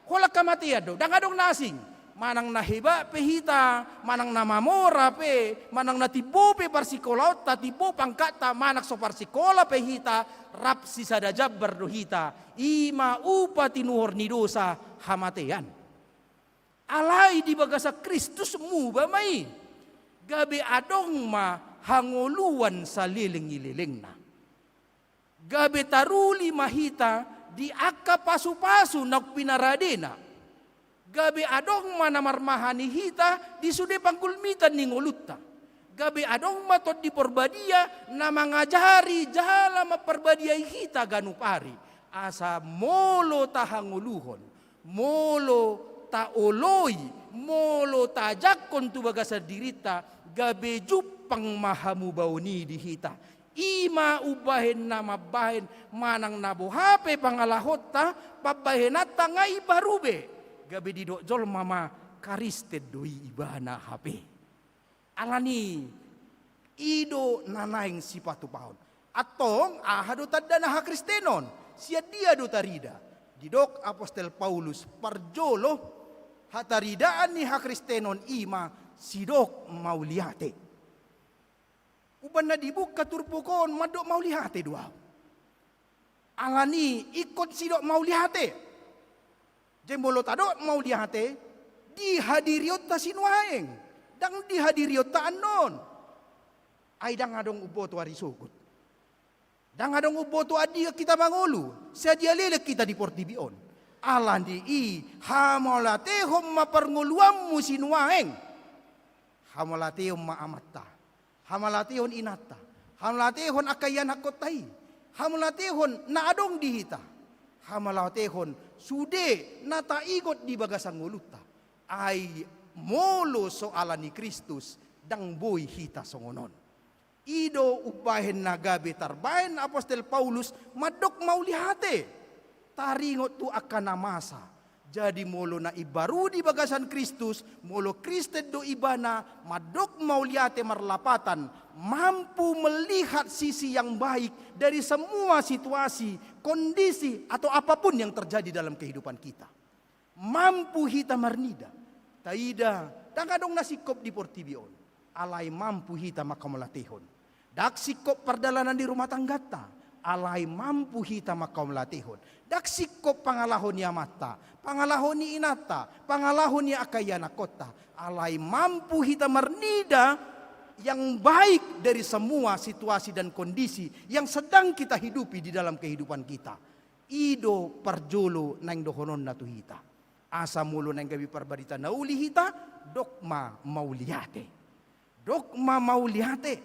Holan hamatean do, ndang adong na asing. Manang na hebat pe hita, manang na mamora pe, manang na timbo pe parsingkolaonta, timbo pangkatta, manang so parsingkola pe hita, rap sisada jambar do hita. I ma upa tinuhor ni dosa, hamatean. Alai di bagasan Kristus muba ma i. Gabe adong ma hangoluan saleleng ni lelengna. Gabe taruli ma hita di angka pasu-pasu naung pinaradena. Gabe adong ma na marmahani hita di sude panggulmitan ni ngolunta. Gabe adong ma Tondi Porbadia na mangajari jala mamparbadia hita ganup ari. Asa molo tahangoluhon, molo taoloi, molo tajangkon tu bagasan dirinta, gabe jumpang ma hamubaon i di hita. I ma umbahen na mambahen manang na boha pe pangalahonta, pambahenanta nga i baru be. Gabe didok jolma ma Kristen do i ibana hape. Alani i do na naeng sipatupaon. Antong aha do tanda na hakristenon? Sian dia do tarida? Didok apostel Paulus parjolo, hataridaan ni hakristenon i ma sidok mauliate. Umbahen na dibuka turpuk on mandok mauliate do ahu. Alani ingkon sidok mauliate. Jadi molo tadok mauliate, di hadirionta sinuaeng, ndang di hadirionta annon. Ai ndang adong umboto ari sogot. Ndang adong umboto andigan hita mangolu, sadia leleng hita di portibi on. Alani i hamauliatehon ma parngoluanmu sinuaeng. Hamauliatehon ma amanta. Hamauliatehon inanta. Hamauliatehon angka ianakkonta i. Hamauliatehon na adong di hita. Hamauliatehon sude na taingot di bagasan ngolunta. Ai molo so alani Kristus, ndang boi hita songon on. I do umbahen na gabe tarbahen apostel Paulus mandok mauliate. Taringot tu angka na masa. Jadi molo na imbaru di bagasan Kristus, molo Kristen do ibana, mandok mauliate marlapatan, mampu melihat sisi yang baik dari semua situasi, kondisi, atau apapun yang terjadi dalam kehidupan kita. Mampu hita marnida, taida, ndang adong na singkop di portibi on, alai mampu hita manghamauliatehon. Ndang singkop pardalanan ni rumah tangganta, alai mampu hita manghamauliatehon. Ndang singkop pangalaho ni amanta, pangalaho ni inanta, pangalaho ni angka ianakkonta, alai mampu hita marnida yang baik dari semua situasi dan kondisi yang sedang kita hidupi di dalam kehidupan kita. I do parjolo naeng dohononna tu hita. Asa molo naeng gabe parbarita na uli hita, dok ma mauliate. Dok ma mauliate.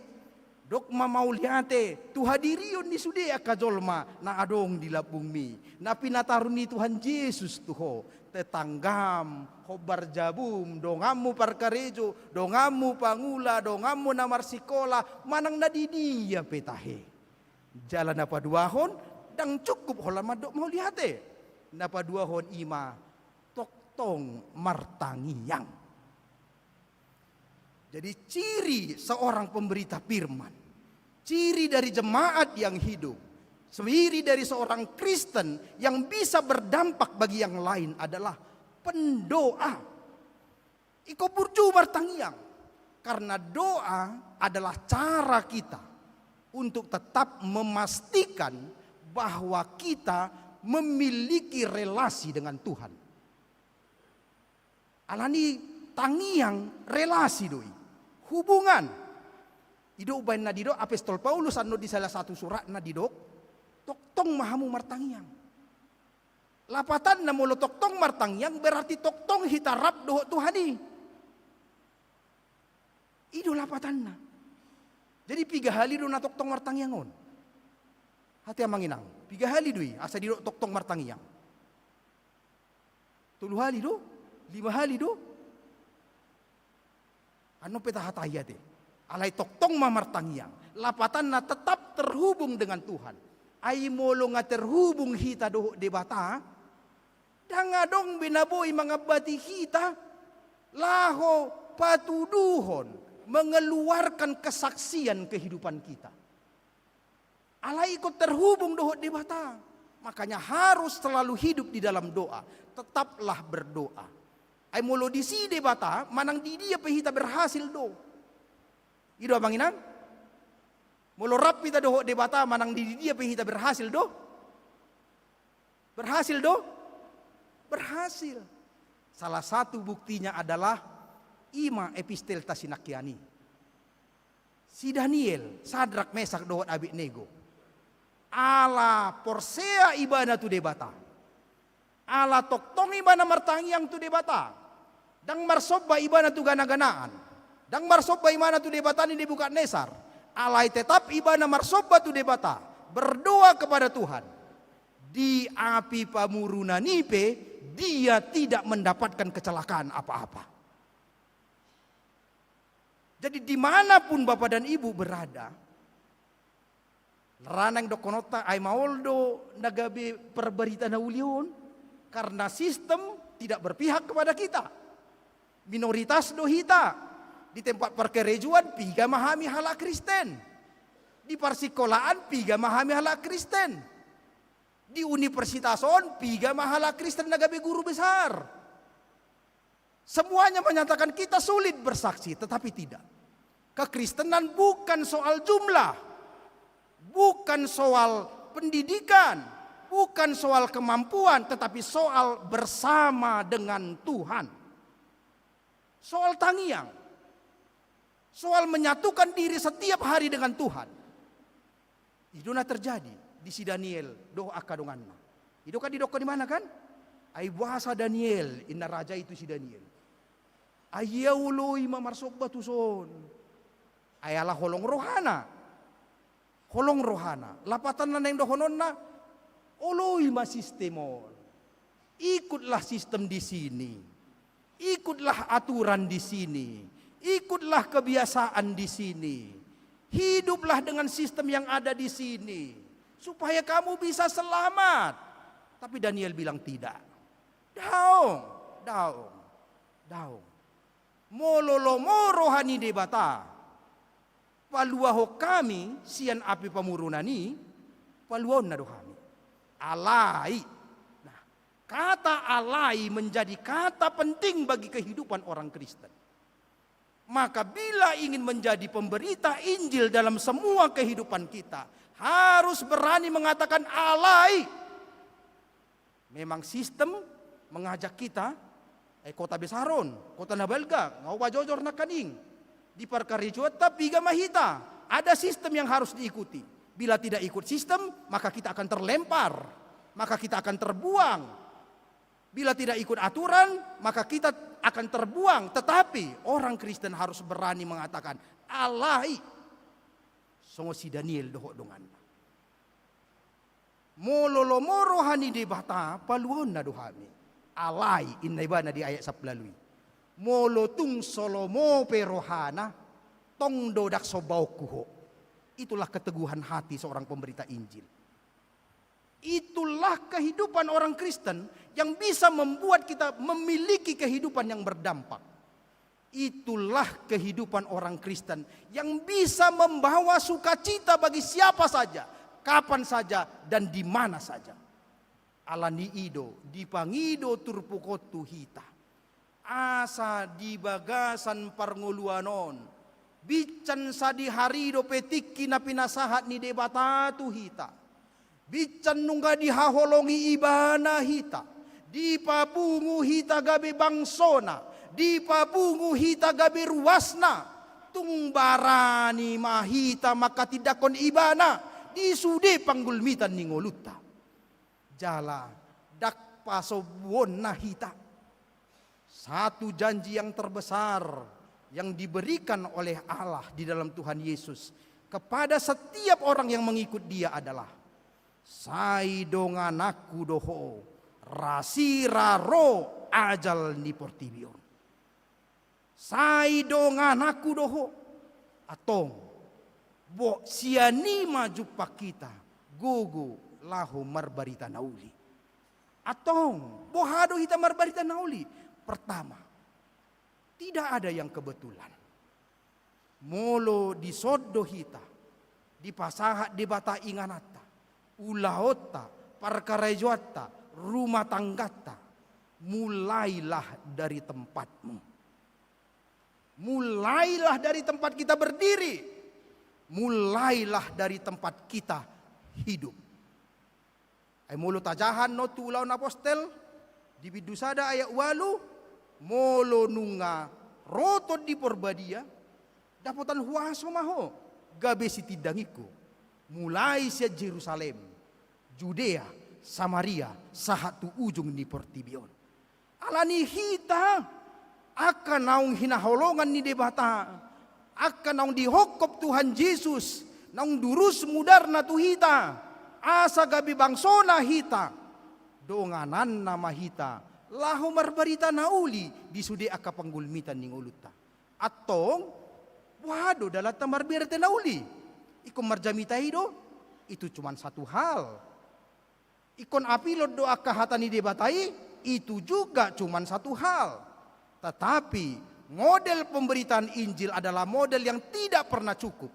Dok ma mauliate tu hadirion ni sude angka jolma na adong di lambungmi, na pinataru ni Tuhan Jesus tu ho, tetanggam, hombar jabum, donganmu parkarejo, donganmu pangula, donganmu na marsikola, manang na di dia pe tahe. Jala na paduahon, ndang cukup holan mandok mauliate. Na paduahon i ma tongtong martangiang. Jadi ciri seorang pemberita firman, ciri dari jemaat yang hidup, ciri dari seorang Kristen yang bisa berdampak bagi yang lain adalah pendoa. Ingkon burju martangiang. Karena doa adalah cara kita untuk tetap memastikan bahwa kita memiliki relasi dengan Tuhan. Alani tangiang relasi do i. Hubungan. I do umbahen na didok apostel Paulus annon di salah satu suratna didok, tongtong ma hamu martangiang. Lapatanna molo tongtong martangiang berarti tongtong hita rap dohot Tuhan i. I do lapatanna. Jadi piga hali do na tongtong martangiang on? Hata amang inang, piga hali do i asa didok tongtong martangiang? Tolu hali do? Lima hali do? Annon pe tahatai ate. Alai tongtong ma martangiang. Lapatanna tetap terhubung dengan Tuhan. Ai molo nga terhubung hita dohot Debata, ndang adong be na boi mangambati hita laho patuduhon, mengeluarkan kesaksian kehidupan kita. Alai ingkon terhubung dohot Debata. Makanya harus selalu hidup di dalam doa. Tetaplah berdoa. Ai molo disi Debata, manang di dia pe hita berhasil do. I do amang inang? Molo rap hita dohot Debata, manang di dia pe hita berhasil do. Berhasil do? Berhasil. Salah satu buktinya adalah i ma epistelta sinangkian i. Si Daniel, Sadrak, Mesak dohot Abednego. Ala porsea ibana tu Debata. Ala tongtong ibana martangiang tu Debata. Ndang marsomba ibana tu gana-ganaan. Ndang marsomba ibana tu debata ni Nebukadnesar. Alai tetap ibana marsomba tu Debata. Berdoa kepada Tuhan. Di api pamurunan i pe, dia tidak mendapatkan kecelakaan apa-apa. Jadi dimanapun Bapak dan Ibu berada, rana naeng dohononta, ai maol do na gabe parbarita na uli on, karena sistem tidak berpihak kepada kita. Minoritas do hita. Di tempat parkarejoan piga ma hami halak Kristen. Di parsikolaan piga ma hami halak Kristen. Di universitas on piga ma halak Kristen na gabe guru besar. Semuanya menyatakan kita sulit bersaksi, tetapi tidak. Kekristenan bukan soal jumlah, bukan soal pendidikan, bukan soal kemampuan, tetapi soal bersama dengan Tuhan. Soal tangiang. Soal menyatukan diri setiap hari dengan Tuhan. I do na terjadi di si Daniel dohot angka donganna. I do kan didokkon ibana kan? Ai boasa Daniel, inna raja i tu si Daniel. Ai ia oloi ma marsomba tuson. Ai ala holong rohana. Holong rohana. Lapatanna naeng dohononna, oloi ma sistem on. Ikutlah sistem di sini. Ikutlah aturan di sini. Ikutlah kebiasaan di sini. Hiduplah dengan sistem yang ada di sini. Supaya kamu bisa selamat. Tapi Daniel bilang tidak. Daong, daong, daong. Molo lomo roha ni Debata paluahon hami sian api pamurunan i, paluaonna do hami. Alai. Nah, kata alai menjadi kata penting bagi kehidupan orang Kristen. Maka bila ingin menjadi pemberita Injil dalam semua kehidupan kita, harus berani mengatakan alai. Memang sistem mengajak kita, eh, kota besar on, kota na balga, nga hupajojor nangkaning. Di parkarejoanta piga ma hita, ada sistem yang harus diikuti. Bila tidak ikut sistem, maka kita akan terlempar, maka kita akan terbuang. Bila tidak ikut aturan, maka kita akan terbuang. Tetapi orang Kristen harus berani mengatakan, alai. Songon si Daniel dohot donganna. Molo lomo roha ni Debata, paluaonna do hami. Alai, inna ibana di ayat sampulu ualu i. Molo tung so lomo pe rohana, tong do ndang sombaonku ho. Itulah keteguhan hati seorang pemberita Injil. Itulah kehidupan orang Kristen yang bisa membuat kita memiliki kehidupan yang berdampak. Itulah kehidupan orang Kristen yang bisa membawa sukacita bagi siapa saja, kapan saja, dan di mana saja. Alani i do, dipangido turpuk on tu hita. Asa di bagasan parngoluan on, binsan sadihari dope tingki na pinasahat ni Debata tu hita. Binsan nunga dihaholongi Ibana hita, dipapungu hita gabe bangsona, dipapungu hita gabe ruasna, tung barani ma hita manghatindanghon Ibana di sude panggulmitan ni ngolunta. Jala ndang pasombuonna hita. Satu janji yang terbesar yang diberikan oleh Allah di dalam Tuhan Yesus kepada setiap orang yang mengikut Dia adalah, "Sai dongananku do ho, rasiraro ajal ni portibi on." Sai dongananku do ho. Antong, bo sian i ma jumpang hita gogo laho marbarita na uli. Antong, boha do hita marbarita na uli? Pertama, tidak ada yang kebetulan. Molo dison do hita, dipasahat Debata ingananta, ulaonta, parkarejoanta, rumah tanggata, mulailah dari tempatmu. Mulailah dari tempat kita berdiri. Mulailah dari tempat kita hidup. Ai molo tajaha annon tu Ulaon Apostel, di bindu sada ayat ualu, molo nunga ro Tondi Porbadia, dapotan huaso ma ho gabe sitindangingku, mulai sian Jerusalem, Judea, Samaria, sahat tu ujung ni portibi on. Alani hita, angka naung hinaholongan ni Debata, angka naung dihophop Tuhan Jesus, naung durus mudarna tu hita, asa gabe bangsona hita, dongananna ma hita, laho marbarita na uli di sude angka panggulmitan ni ngolunta. Antong, boha do dalanta marbarita na uli? Ingkon marjamita i do, itu cuman satu hal. Ingkon apilon do angka hata ni Debata i, itu juga cuman satu hal. Tetapi, model pemberitaan Injil adalah model yang tidak pernah cukup.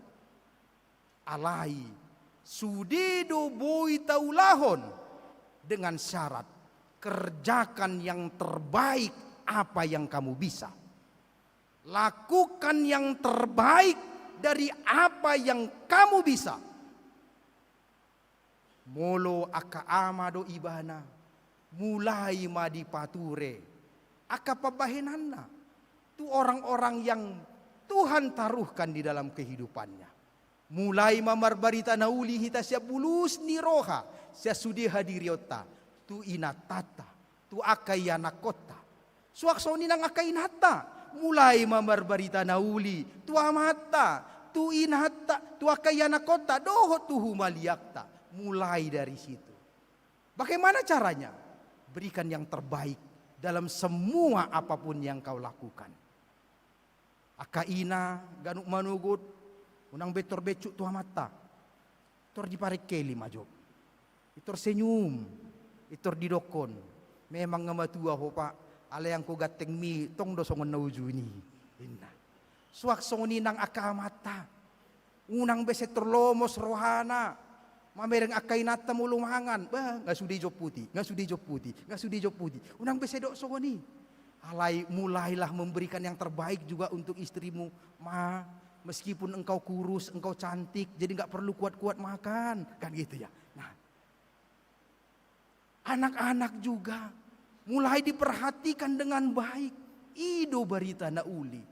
Alai, sude do boi taulahon dengan syarat, kerjakan yang terbaik apa yang kamu bisa. Lakukan yang terbaik dari apa yang kamu bisa. Molo angka ama do ibana, mulai ma dipature angka pambahenanna tu orang-orang yang Tuhan taruhkan di dalam kehidupannya. Mulai ma marbarita na uli hita sian bulus ni roha, sian sude hadirionta, tu inantanta, tu angka ianakkonta. Suang songon i nang angka inanta, mulai ma marbarita na uli tu amanta, tu inanta, tu angka ianakkonta, dohot tu humaliangta. Mulai dari situ. Bagaimana caranya? Berikan yang terbaik dalam semua apapun yang kau lakukan. Angka ina ganup manogot, unang be tor bensuk tu amanta. Tor diparengkeli ma jo. Itor senyum, itor didokkon, "Memang nga matua ho, Pak, alai anggo gantengmi tong do songon na ujung i," ninna. Suang songon i nang angka amanta. Unang be sai tor lomos rohana mamereng angka inanta molo mangan. Bah, nga sude dijomputi, nga sude dijomputi, nga sude dijomputi. Unang be sai dok songon i. Alai mulailah memberikan yang terbaik juga untuk istrimu. "Ma, meskipun engkau kurus, engkau cantik, jadi nggak perlu kuat-kuat makan." Kan gitu ya. Nah, anak-anak juga mulai diperhatikan dengan baik. I do barita na uli.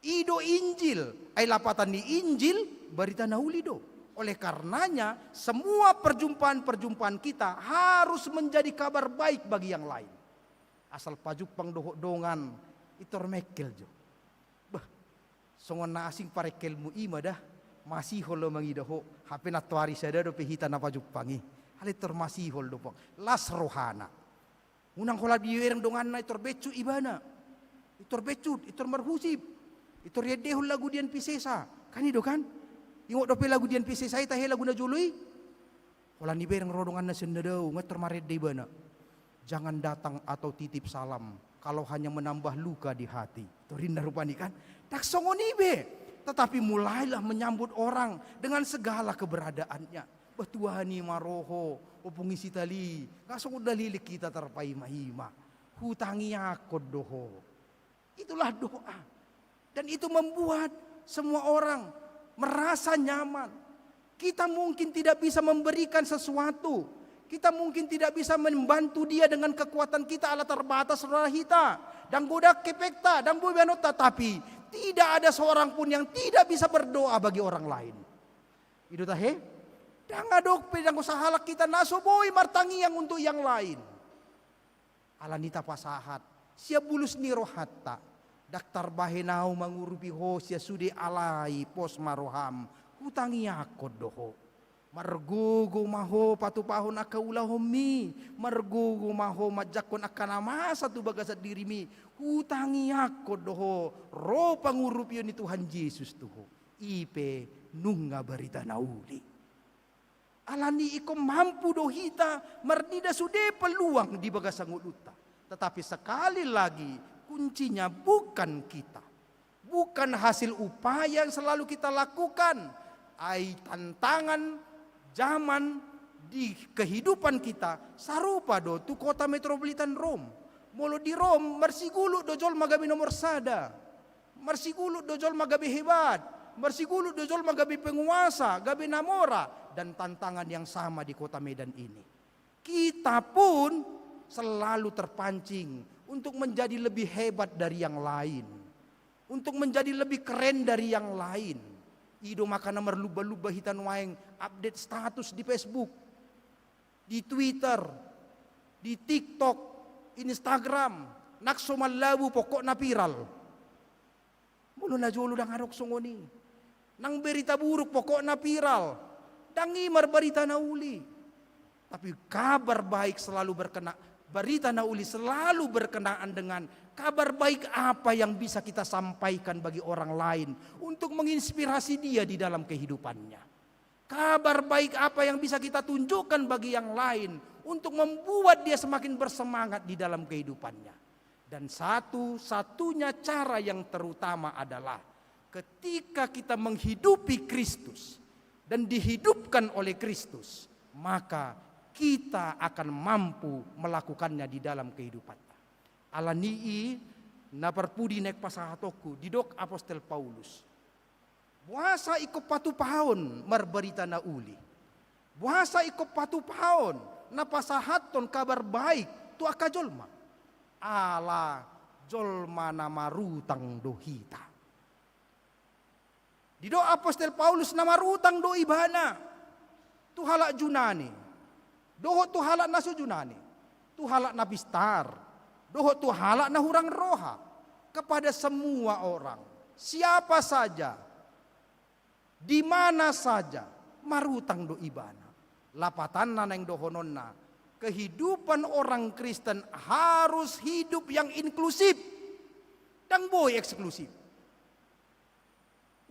I do Injil. Ai lapatan ni Injil, barita na uli do. Oleh karenanya, semua perjumpaan-perjumpaan kita harus menjadi kabar baik bagi yang lain. Asal pajumpang dohot dongan, itor mengkel jo. Bah, songon na asing parengkelmu i ma da. Masihol do mangido ho, hape nantoari sada dope hita na pajumpang i. Alai tor masihol do, Puang. Las rohana. Unang holan dibereng donganna, i tor bencut ibana. I tor bencut, i tor marhusip. I tor diendehon lagu Dian Pisesa. Kan i do kan? Ingot dope lagu Dian Pisesa i, tahe lagu na jolo i. Holan dibereng ro donganna sian na dao, nga tor marende ibana. Jangan datang atau titip salam, kalau hanya menambah luka di hati. Tor ninna rupani kan? Ndang songon i be. Tetapi mulailah menyambut orang dengan segala keberadaannya. Bah, tuani ma ro ho, ompung i Sitali, nga songon na leleng hita tarpaima-ima. Hutangiangkon do ho. Itulah doa. Dan itu membuat semua orang merasa nyaman. Kita mungkin tidak bisa memberikan sesuatu. Kita mungkin tidak bisa membantu dia dengan kekuatan kita ala terbatas roha hita. Ndang godang hepengta, ndang boi bahenonta, tapi tidak ada seorang pun yang tidak bisa berdoa bagi orang lain. I do tahe? Ndang adong pe, ndang sahalak hita na so boi martangiang untuk yang lain. Alani i tapasahat sian bulus ni rohanta. Ndang tarbahen ahu mangurupi ho sian sude, alai pos ma roham, hutangiangkon do ho. Margogo ma ho patupahon angka ulaonmi, margogo ma ho manjangkon angka na masa tu bagasan dirimi, hutangiangkon do ho ro pangurupion ni Tuhan Jesus tu ho. I pe nunga barita na uli. Alani i ingkon mampu do hita marnida sude peluang di bagasan ngolunta. Tetapi sekali lagi, kuncinya bukan kita. Bukan hasil upaya yang selalu kita lakukan. Ai tantangan zaman di kehidupan kita sarupa do tu kota metropolitan Rom. Molo di Rom, marsigulut do jolma gabe nomor sada. Marsigulut do jolma gabe hebat, marsigulut do jolma gabe penguasa, gabe na mora, dan tantangan yang sama di kota Medan ini. Kita pun selalu terpancing untuk menjadi lebih hebat dari yang lain, untuk menjadi lebih keren dari yang lain. I do makana marlumba-lumba hita nuaeng update status di Facebook, di Twitter, di TikTok, Instagram, nang so mallabo pokokna viral. Molo na jolo ndang adong songon i. Nang berita buruk pokokna viral. Ndang i marbarita na uli. Tapi kabar baik selalu berkena-, barita na uli selalu berkenaan dengan kabar baik apa yang bisa kita sampaikan bagi orang lain untuk menginspirasi dia di dalam kehidupannya. Kabar baik apa yang bisa kita tunjukkan bagi yang lain untuk membuat dia semakin bersemangat di dalam kehidupannya. Dan satu-satunya cara yang terutama adalah ketika kita menghidupi Kristus dan dihidupkan oleh Kristus, maka kita akan mampu melakukannya di dalam kehidupan. Alani i, na parpudi naeng pasahatonku, didok apostel Paulus. Boasa ingkon patupahon marbarita na uli? Boasa ingkon patupahon na pasahathon kabar baik tu angka jolma? Ala jolma na marutang do hita. Didok apostel Paulus na marutang do ibana tu halak Junani, dohot tu halak na so Junani, tu halak na pistar, dohot tu halak na hurang roha, kepada semua orang, siapa saja, di mana saja, marutang do ibana. Lapatanna naeng dohononna, kehidupan orang Kristen harus hidup yang inklusif. Ndang boi eksklusif.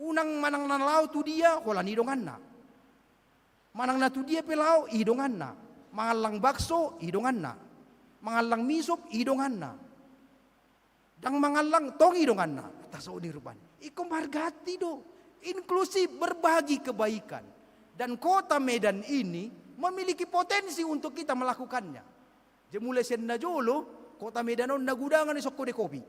Unang manang na laho tu dia, holan i donganna. Manang na tu dia pe laho, i donganna. Mangallang bakso, i donganna. Mangallang misop, i donganna. Ndang mangallang tong, i donganna. Taso ni rupani. Ingkon marganti do. Inklusif, berbagi kebaikan. Dan kota Medan ini memiliki potensi untuk kita melakukannya. Jadi mulai sian na jolo, kota Medan on na gudangan i songon kode kopi.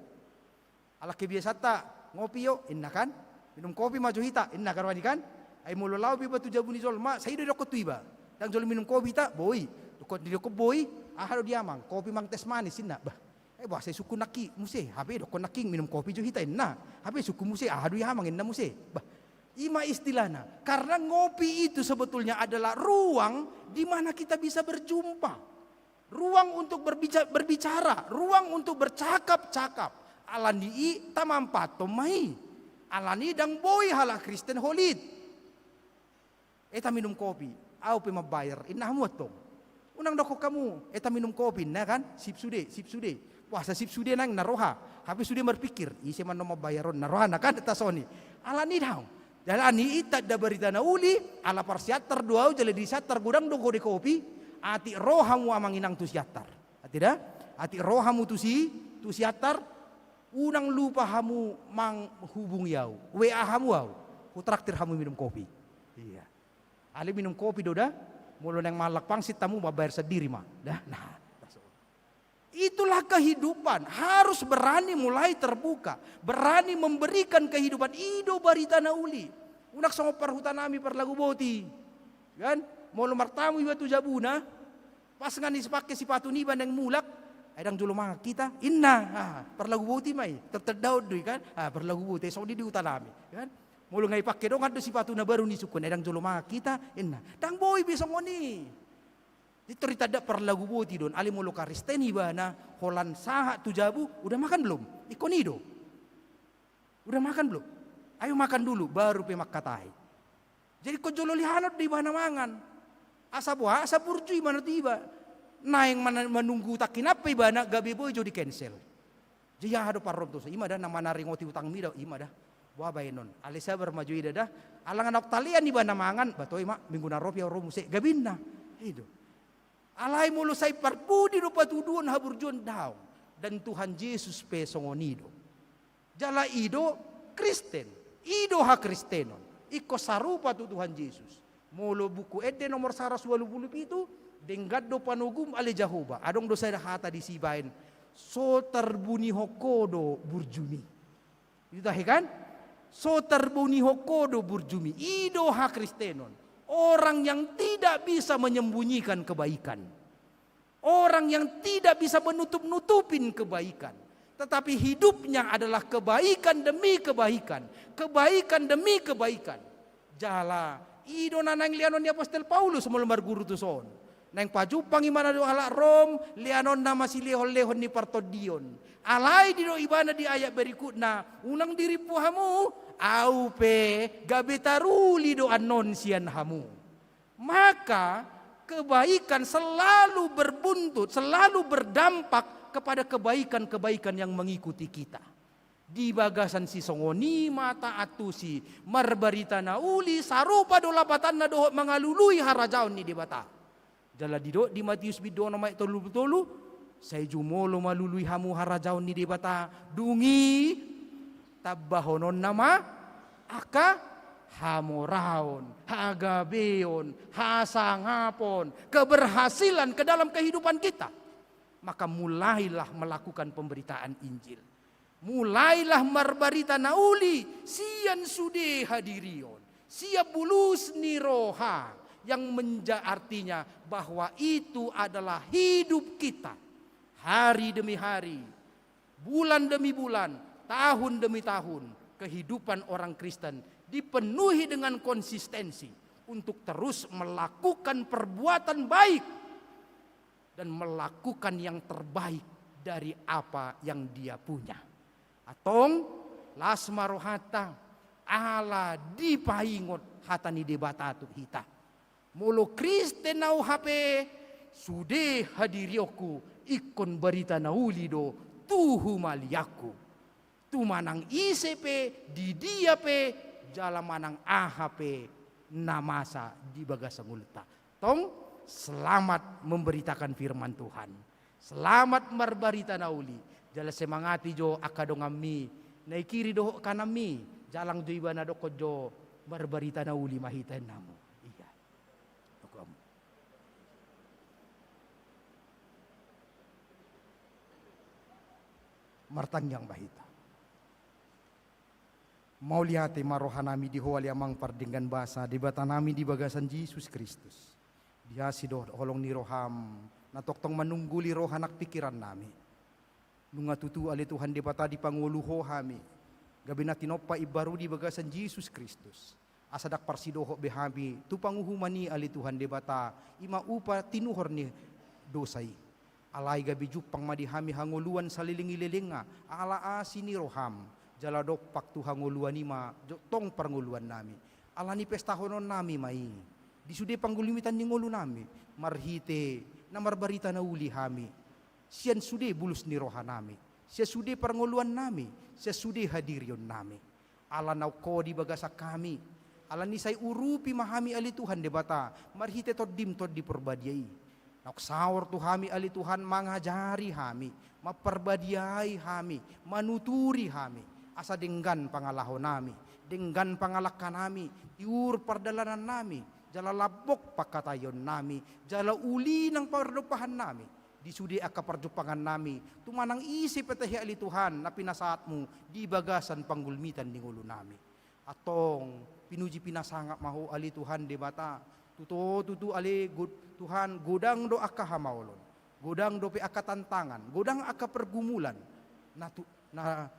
Ala kebiasaanta, ngopi jo, inna kan? Minum kopi ma jo hita, inna kan, rupani kan? Ai molo laho pe iba tu jabu ni jolma, sai do didokkon tu iba. Ndang jolo minum kopi hita, boi. Dokkon, didokkon boi, aha do diamang? Kopi mang teh manis, inna. Bah. Eh, bah, sai sungkun nangkin muse, hape dokkon nangkin minum kopi jo hita, inna. Hape sungkun muse, aha do diamang, inna muse. Bah. I ma istilahna. Karena ngopi itu sebetulnya adalah ruang di mana kita bisa berjumpa. Ruang untuk berbica-, berbicara, ruang untuk bercakap-cakap. Alani i tamampathon ma i. Alani i ndang boi halak Kristen holit. Eta minum kopi, au pe mambayar, inna hamu antong. Unang dokkon hamu, eta minum kopi, na kan, sip sude, sip sude. Puasa sip sude nang na roha, hape sude marpikir, ise ma annon mambayar on, na rohana kan, tasoni. Alani daong. Jala ni i tanda barita na uli, ala parsiantar do au, jala di siantar godang do gode kopi, atik ro hamu amang inang tu siantar. Atik da, atik ro hamu tu si, tu siantar, unang lupa hamu manghubungi au. W A hamu au, hutraktir hamu minum kopi. Iya. Alai minum kopi do da, molo naeng mallak pangsit hamu mambayar sandiri ma. Da, nah. Itulah kehidupan, harus berani mulai terbuka, berani memberikan kehidupan, i do barita na uli. Unang songon parhuta nami parlagu boti. Kan? Molo martamu iba tu jabuna, pas nga ni pake sipatu niba naeng mulak, "Ai ndang jolo mangan hita," inna. Ah, parlagu boti ma i, tertendaon do i kan? Ah, parlagu boti, songon i di huta nami. Kan? Molo nga i pake dongan do sipatu na baru ni sungkun, "Ai ndang jolo mangan hita," inna. Ndang boi be songon i. Di tor i tanda parlagu boti do on, alai molo Karisten ibana, holan sahat tu jabu, "Udah makan belum?" Ingkon i do. "Udah makan belum? Ayo makan dulu, baru pe mangkatai." Jadi ingkon jolo lihanon do ibana mangan. Asa boha, asa burju ibana tu iba. Naeng mana-, manunggu tangkinan pe ibana, gabe boi jo di cancel. Jadi aha do parrohaon tuson, ima da na manaringoti utangmi da, ima da. Boha baenon. Alai sabar ma jo ida da. Ala nga naung talean ibana mangan, "Ba toe ma, minggu na ro pe au ro muse," gabe inna. I do. Alai molo sai parpudi do patuduhon haburjuon, daong. Dan Tuhan Jesus pe songon i do. Jala i do Kristen. I do hakristenon. Ingkon sarupa tu Tuhan Jesus. Molo Buku Ende nomor saratus ualu pulu pitu, "Denggan do panogum ale Jahowa." Adong do sada hata disi baen, "So tarbunihon ho do burjumi." Itu tahe kan? "So tarbunihon ho do burjumi." I do hakristenon. Orang yang tidak bisa menyembunyikan kebaikan. Orang yang tidak bisa menutup-nutupin kebaikan, tetapi hidupnya adalah kebaikan demi kebaikan, kebaikan demi kebaikan. Jala, i do na naeng leanon ni apostel Paulus molo marguru tuson. Naeng pajumpang ibana dohot halak Rom, leanonna ma silehon-lehon ni partondion. Alai didok ibana di ayat berikutna, "Unang dirimpu hamu, au pe gabe taruli do annon sian hamu." Maka kebaikan selalu berbuntut, selalu berdampak kepada kebaikan-kebaikan yang mengikuti kita. Di bagasan sisongon i ma taantusi marbarita na uli, sarupa do lapatanna dohot mangalului harajaon ni Debata. Jala didok di Matius bindu onom ayat tolu pulu tolu, "Sai jumolo malului hamu harajaon ni Debata, dung i tambahononna ma angka hamoraon, hagabeon, hasangapon, keberhasilan ke dalam kehidupan kita." Maka mulailah melakukan pemberitaan Injil. Mulailah marbarita na uli sian sude hadirion, sian bulus ni roha, yang menja-, artinya bahwa itu adalah hidup kita. Hari demi hari, bulan demi bulan, tahun demi tahun, kehidupan orang Kristen dipenuhi dengan konsistensi untuk terus melakukan perbuatan baik dan melakukan yang terbaik dari apa yang dia punya. Antong, las ma rohanta, ala dipaingot hata ni Debata tu hita. Molo Kristen au hape, sude hadirionku ingkon barita na uli do tu humaliangku. Tu manang ise pe, di dia pe, jala manang aha pe na masa di bagasan ngolunta. Tong, selamat memberitakan firman Tuhan. Selamat marbarita na uli. Jala semangati jo angka donganmi na i kiri dohot kananmi. Jalang jo ibana dokkon jo, "Marbarita na uli ma hita," inna hamu. Iya. Dokkon hamu. Martangiang ma hita. Mauliate ma rohanami di Ho ale Amang pardenggan basa, Debatanami di bagasan Jesus Kristus. Di asi dohot holong ni roham, na tongtong manungguli roha nang pingkirannami. Nunga tutu ale Tuhan Debata dipangolu Ho hami, gabe na tinompa imbaru di bagasan Jesus Kristus. Asa ndang parsidohot be hami tu panguhuman i ale Tuhan Debata, i ma upa tinuhor ni dosa i. Alai gabe jumpang ma di hami hangoluan saleleng ni lelengna, ala asi ni roham, jala dompak tu hangoluan i ma jo tong parngoluannami. Ala ni pestahononnami ma i. di sude panggulmitan ni ngolunami, marhite na marbarita na uli hami, sian sude bulus ni rohanami, sian sude parngoluannami, sian sude hadirionnami. Ala naung Ho di bagasan hami, alani sai urupi ma hami ale Tuhan Debata, marhite Tondim Tondi Porbadia i. Naung saor tu hami ale Tuhan, mangajari hami, mamparbadiai hami, manuturi hami, asa denggan pangalahonami, denggan pangalangkanami, tiur pardalanannami, jala lambok pangkataionnami, jala uli nang pardompahannami, di sude angka parjumpangannami, tu manang ise pe tahe ale Tuhan, na pinasahatmu di bagasan panggulmitan ni ngolunami. Antong, pinuji pinasangap ma Ho ale Tuhan Debata, tutu, tutu ale go-, Tuhan, godang do angka hamaolon, godang dope angka tantangan, godang angka pergumulan, na tu-, na,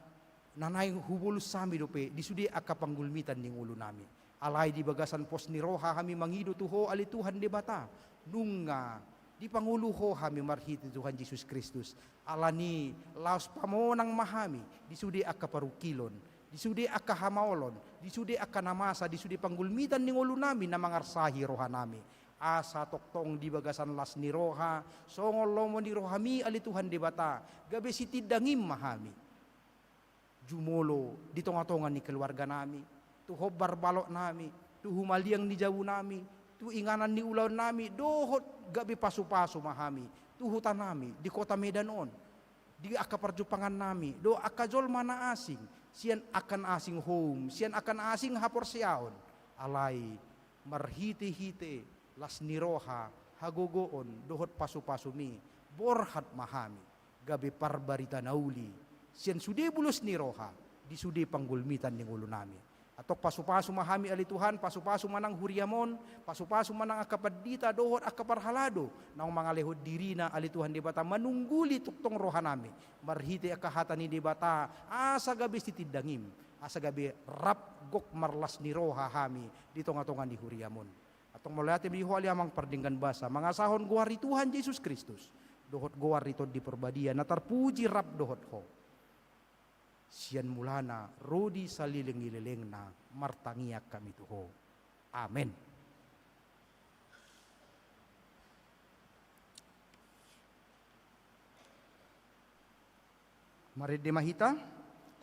na naeng hubolus hami dope di sude angka panggulmitan ni ngolunami. Alai di bagasan pos ni roha hami mangido tu Ho ale Tuhan Debata, nunga dipangolu Ho hami marhite Tuhan Jesus Kristus. Alani laos pamonang ma hami di sude angka parungkilon, di sude angka hamaolon, di sude angka na masa, di sude panggulmitan ni ngolunami na mangarsahi rohanami. Asa tongtong di bagasan las ni roha, songon lomo ni rohami ale Tuhan Debata, gabe sitindangim ma hami. Jumolo di tongatonga ni keluarganami, tu hombar baloknami, tu humaliang ni jabunami, tu inganan ni ulaonnami, dohot gabe pasupasu ma hami, tu hutanami, di kota Medan on, di angka parjumpangannami, dohot angka jolma na asing, sian angka na asing houm, sian angka na asing haporseaon, alai marhitehite las ni roha, hagogoon, dohot pasupasumi, borhat ma hami, gabe parbarita na uli, sian sude bulus ni roha, di sude panggulmitan ni ngolunami. Antong pasupasu ma hami ale Tuhan, pasupasu ma nang huriam on, pasupasu ma nang angka pandita, dohot angka parhalado, naung mangalehon dirina ale Tuhan Debata, manungguli tongtong rohanami, marhite angka hata ni Debata, asa gabe sitindangim, asa gabe rap gok marlas ni roha hami, di tongatonga ni huriam on. Antong mauliate ma di Ho ale Amang pardenggan basa, mangasahon goar ni Tuhan Jesus Kristus, dohot goar ni Tondi Porbadia, na tarpuji rap dohot Ho sian mulana ro di saleleng ni lelengna, martangiang hami tu Ho. Amen. Marende ma hita,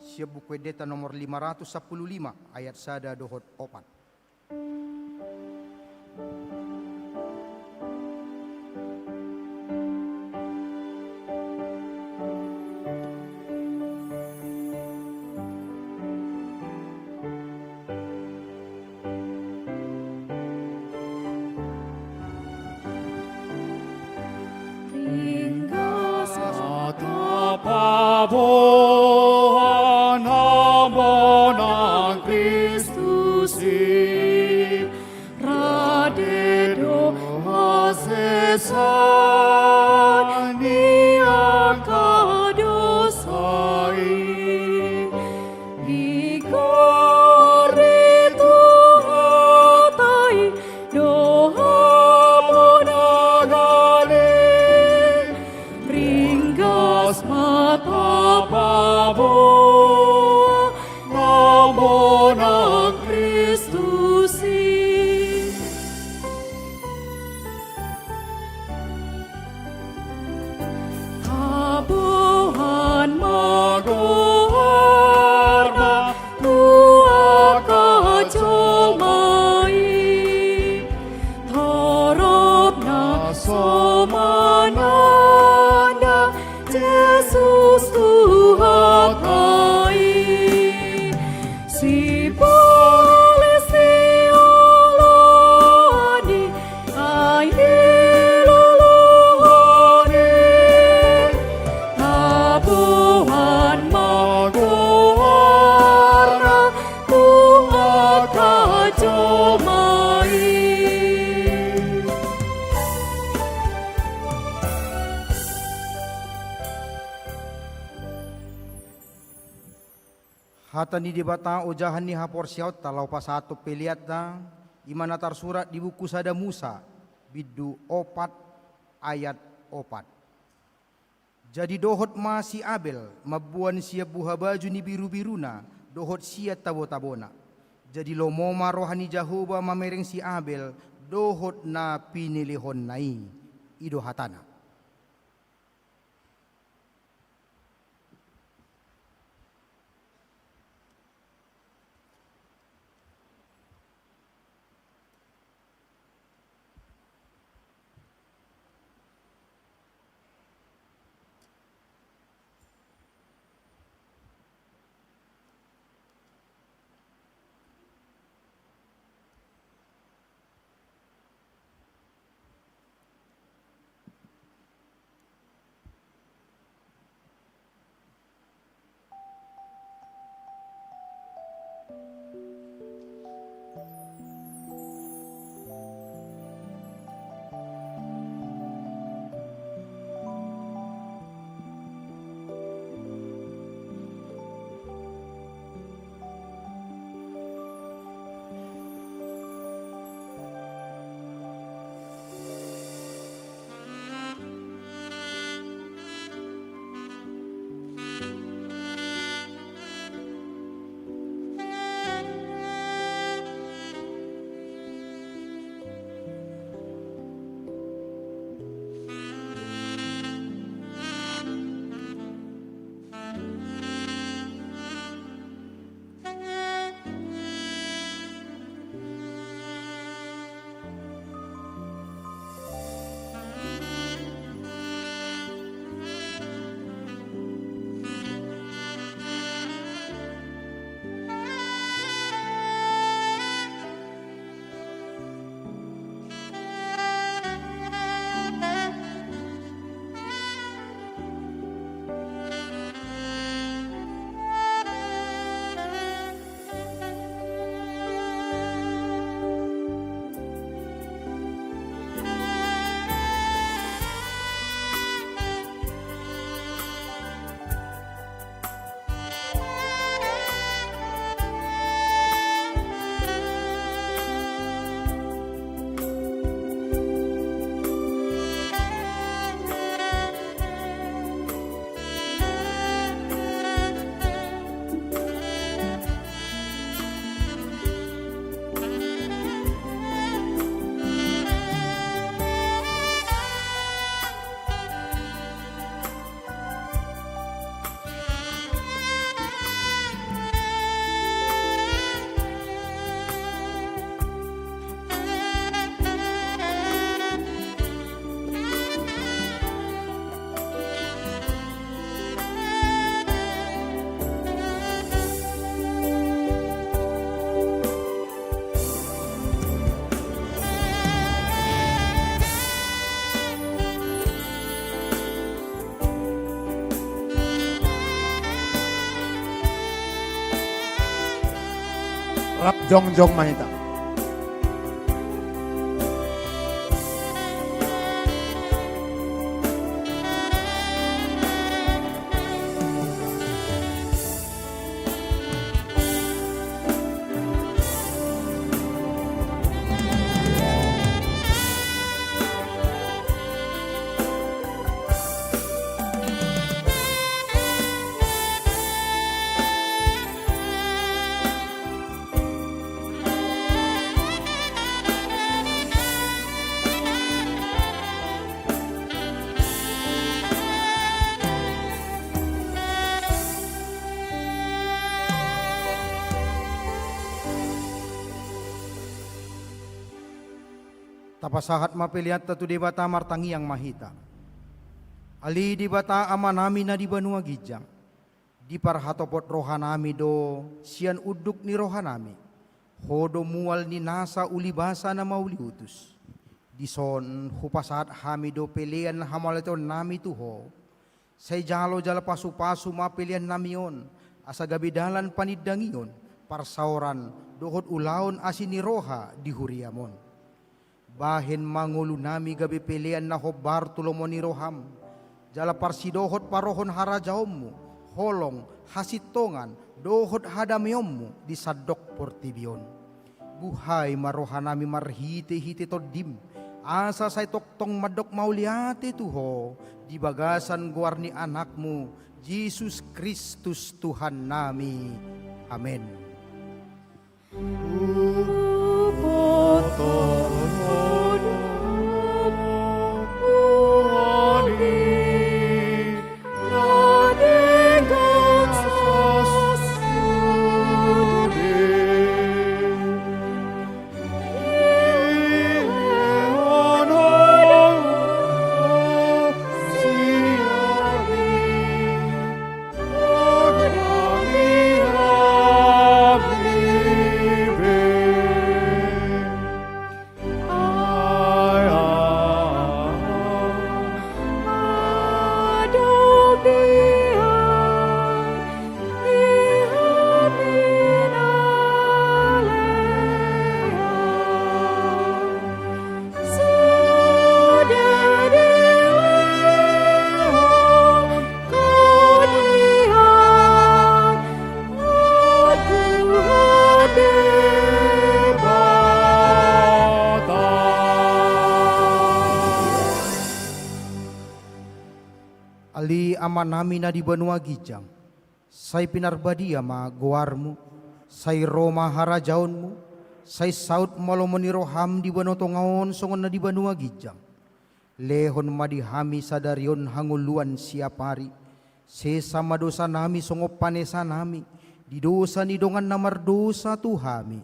sian Buku Endenta nomor lima ratus sampulu lima, ayat sada dohot opat. Ringgas ma tapaboa na monang Kristus i, rade do hasesaan ni angka dosa i. Ingkon ritu hata i do hamu na gale, ringgas ma tapaboa na monang Kristus i. Taboan ma goarna tu angka jolma i, torop na so mananda Jesus Tuhanta i. Sibolis ni oloan i, ai di loloan i, taboan ma goarna tu angka jolma i. Hata ni Debata ojahan ni haporseaonta laho pasahathon peleanta, i ma na tarsurat di buku Sada Musa, bindu opat, ayat opat. Jadi dohot ma si Abel mamboan sian buhabaju ni birubiruna dohot sian tabotabona. Jadi lomo ma roha ni Jahowa mamereng si Abel dohot na pinilihonna i, i do hatana. Rap jongjong ma hita. Tapasahat ma peleanta tu Debata, martangiang ma hita. Ale Debata Amanami na di banua ginjang, diparhatopot rohanami do sian unduk ni rohanami Ho do mual ni nasa ulibasa na mauliutus. Dison hupasahat hami do pelean hamauliateonnami tu Ho. Sai jalo jala pasupasu ma peleannami on, asa gabe dalan panindangion, parsaoran, dohot ulaon asi ni roha di huriam on. Bahen ma ngolunami gabe pelean na hombar tu lomo ni roham, jala parsidohot parohon harajaonmu, holong, hasintongan, dohot hadameonmu di sandok portibi on. Buhai ma rohanami marhitehite Tondim, asa sai tongtong mandok mauliate tu Ho di bagasan goar ni Anakmu, Jesus Kristus Tuhannami. Amen. Amanami na di banua ginjang, sai pinarbadia ma goarmu, sai ro ma harajaonmu, sai saut ma lomo ni roham di banua tonga on songon na di banua ginjang. Lehon ma di hami sadari on hangoluan siapari. Sesa ma dosanami songon panesanami di dosa ni dongan na mardosa tu hami.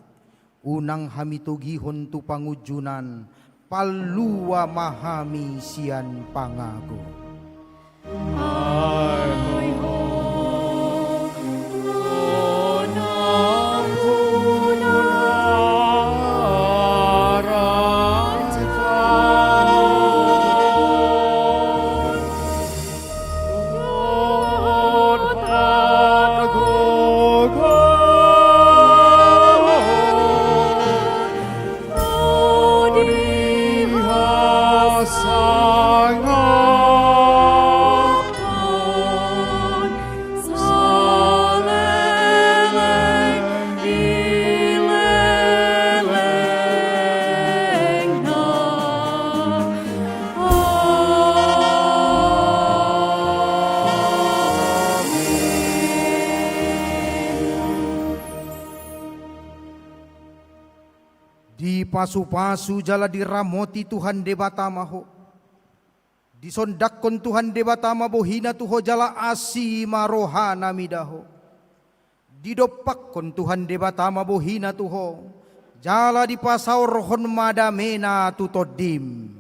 Unang hami togihon tu pangunjunan, palua ma hami sian pangago. Dipasupasu jala diramoti Tuhan Debata ma ho. Disondangkon Tuhan Debata ma bohina tu ho jala asi ma rohana mida ho. Didompakkon Tuhan Debata ma bohina tu ho, jala dipasaorhon ma damena tu tondim.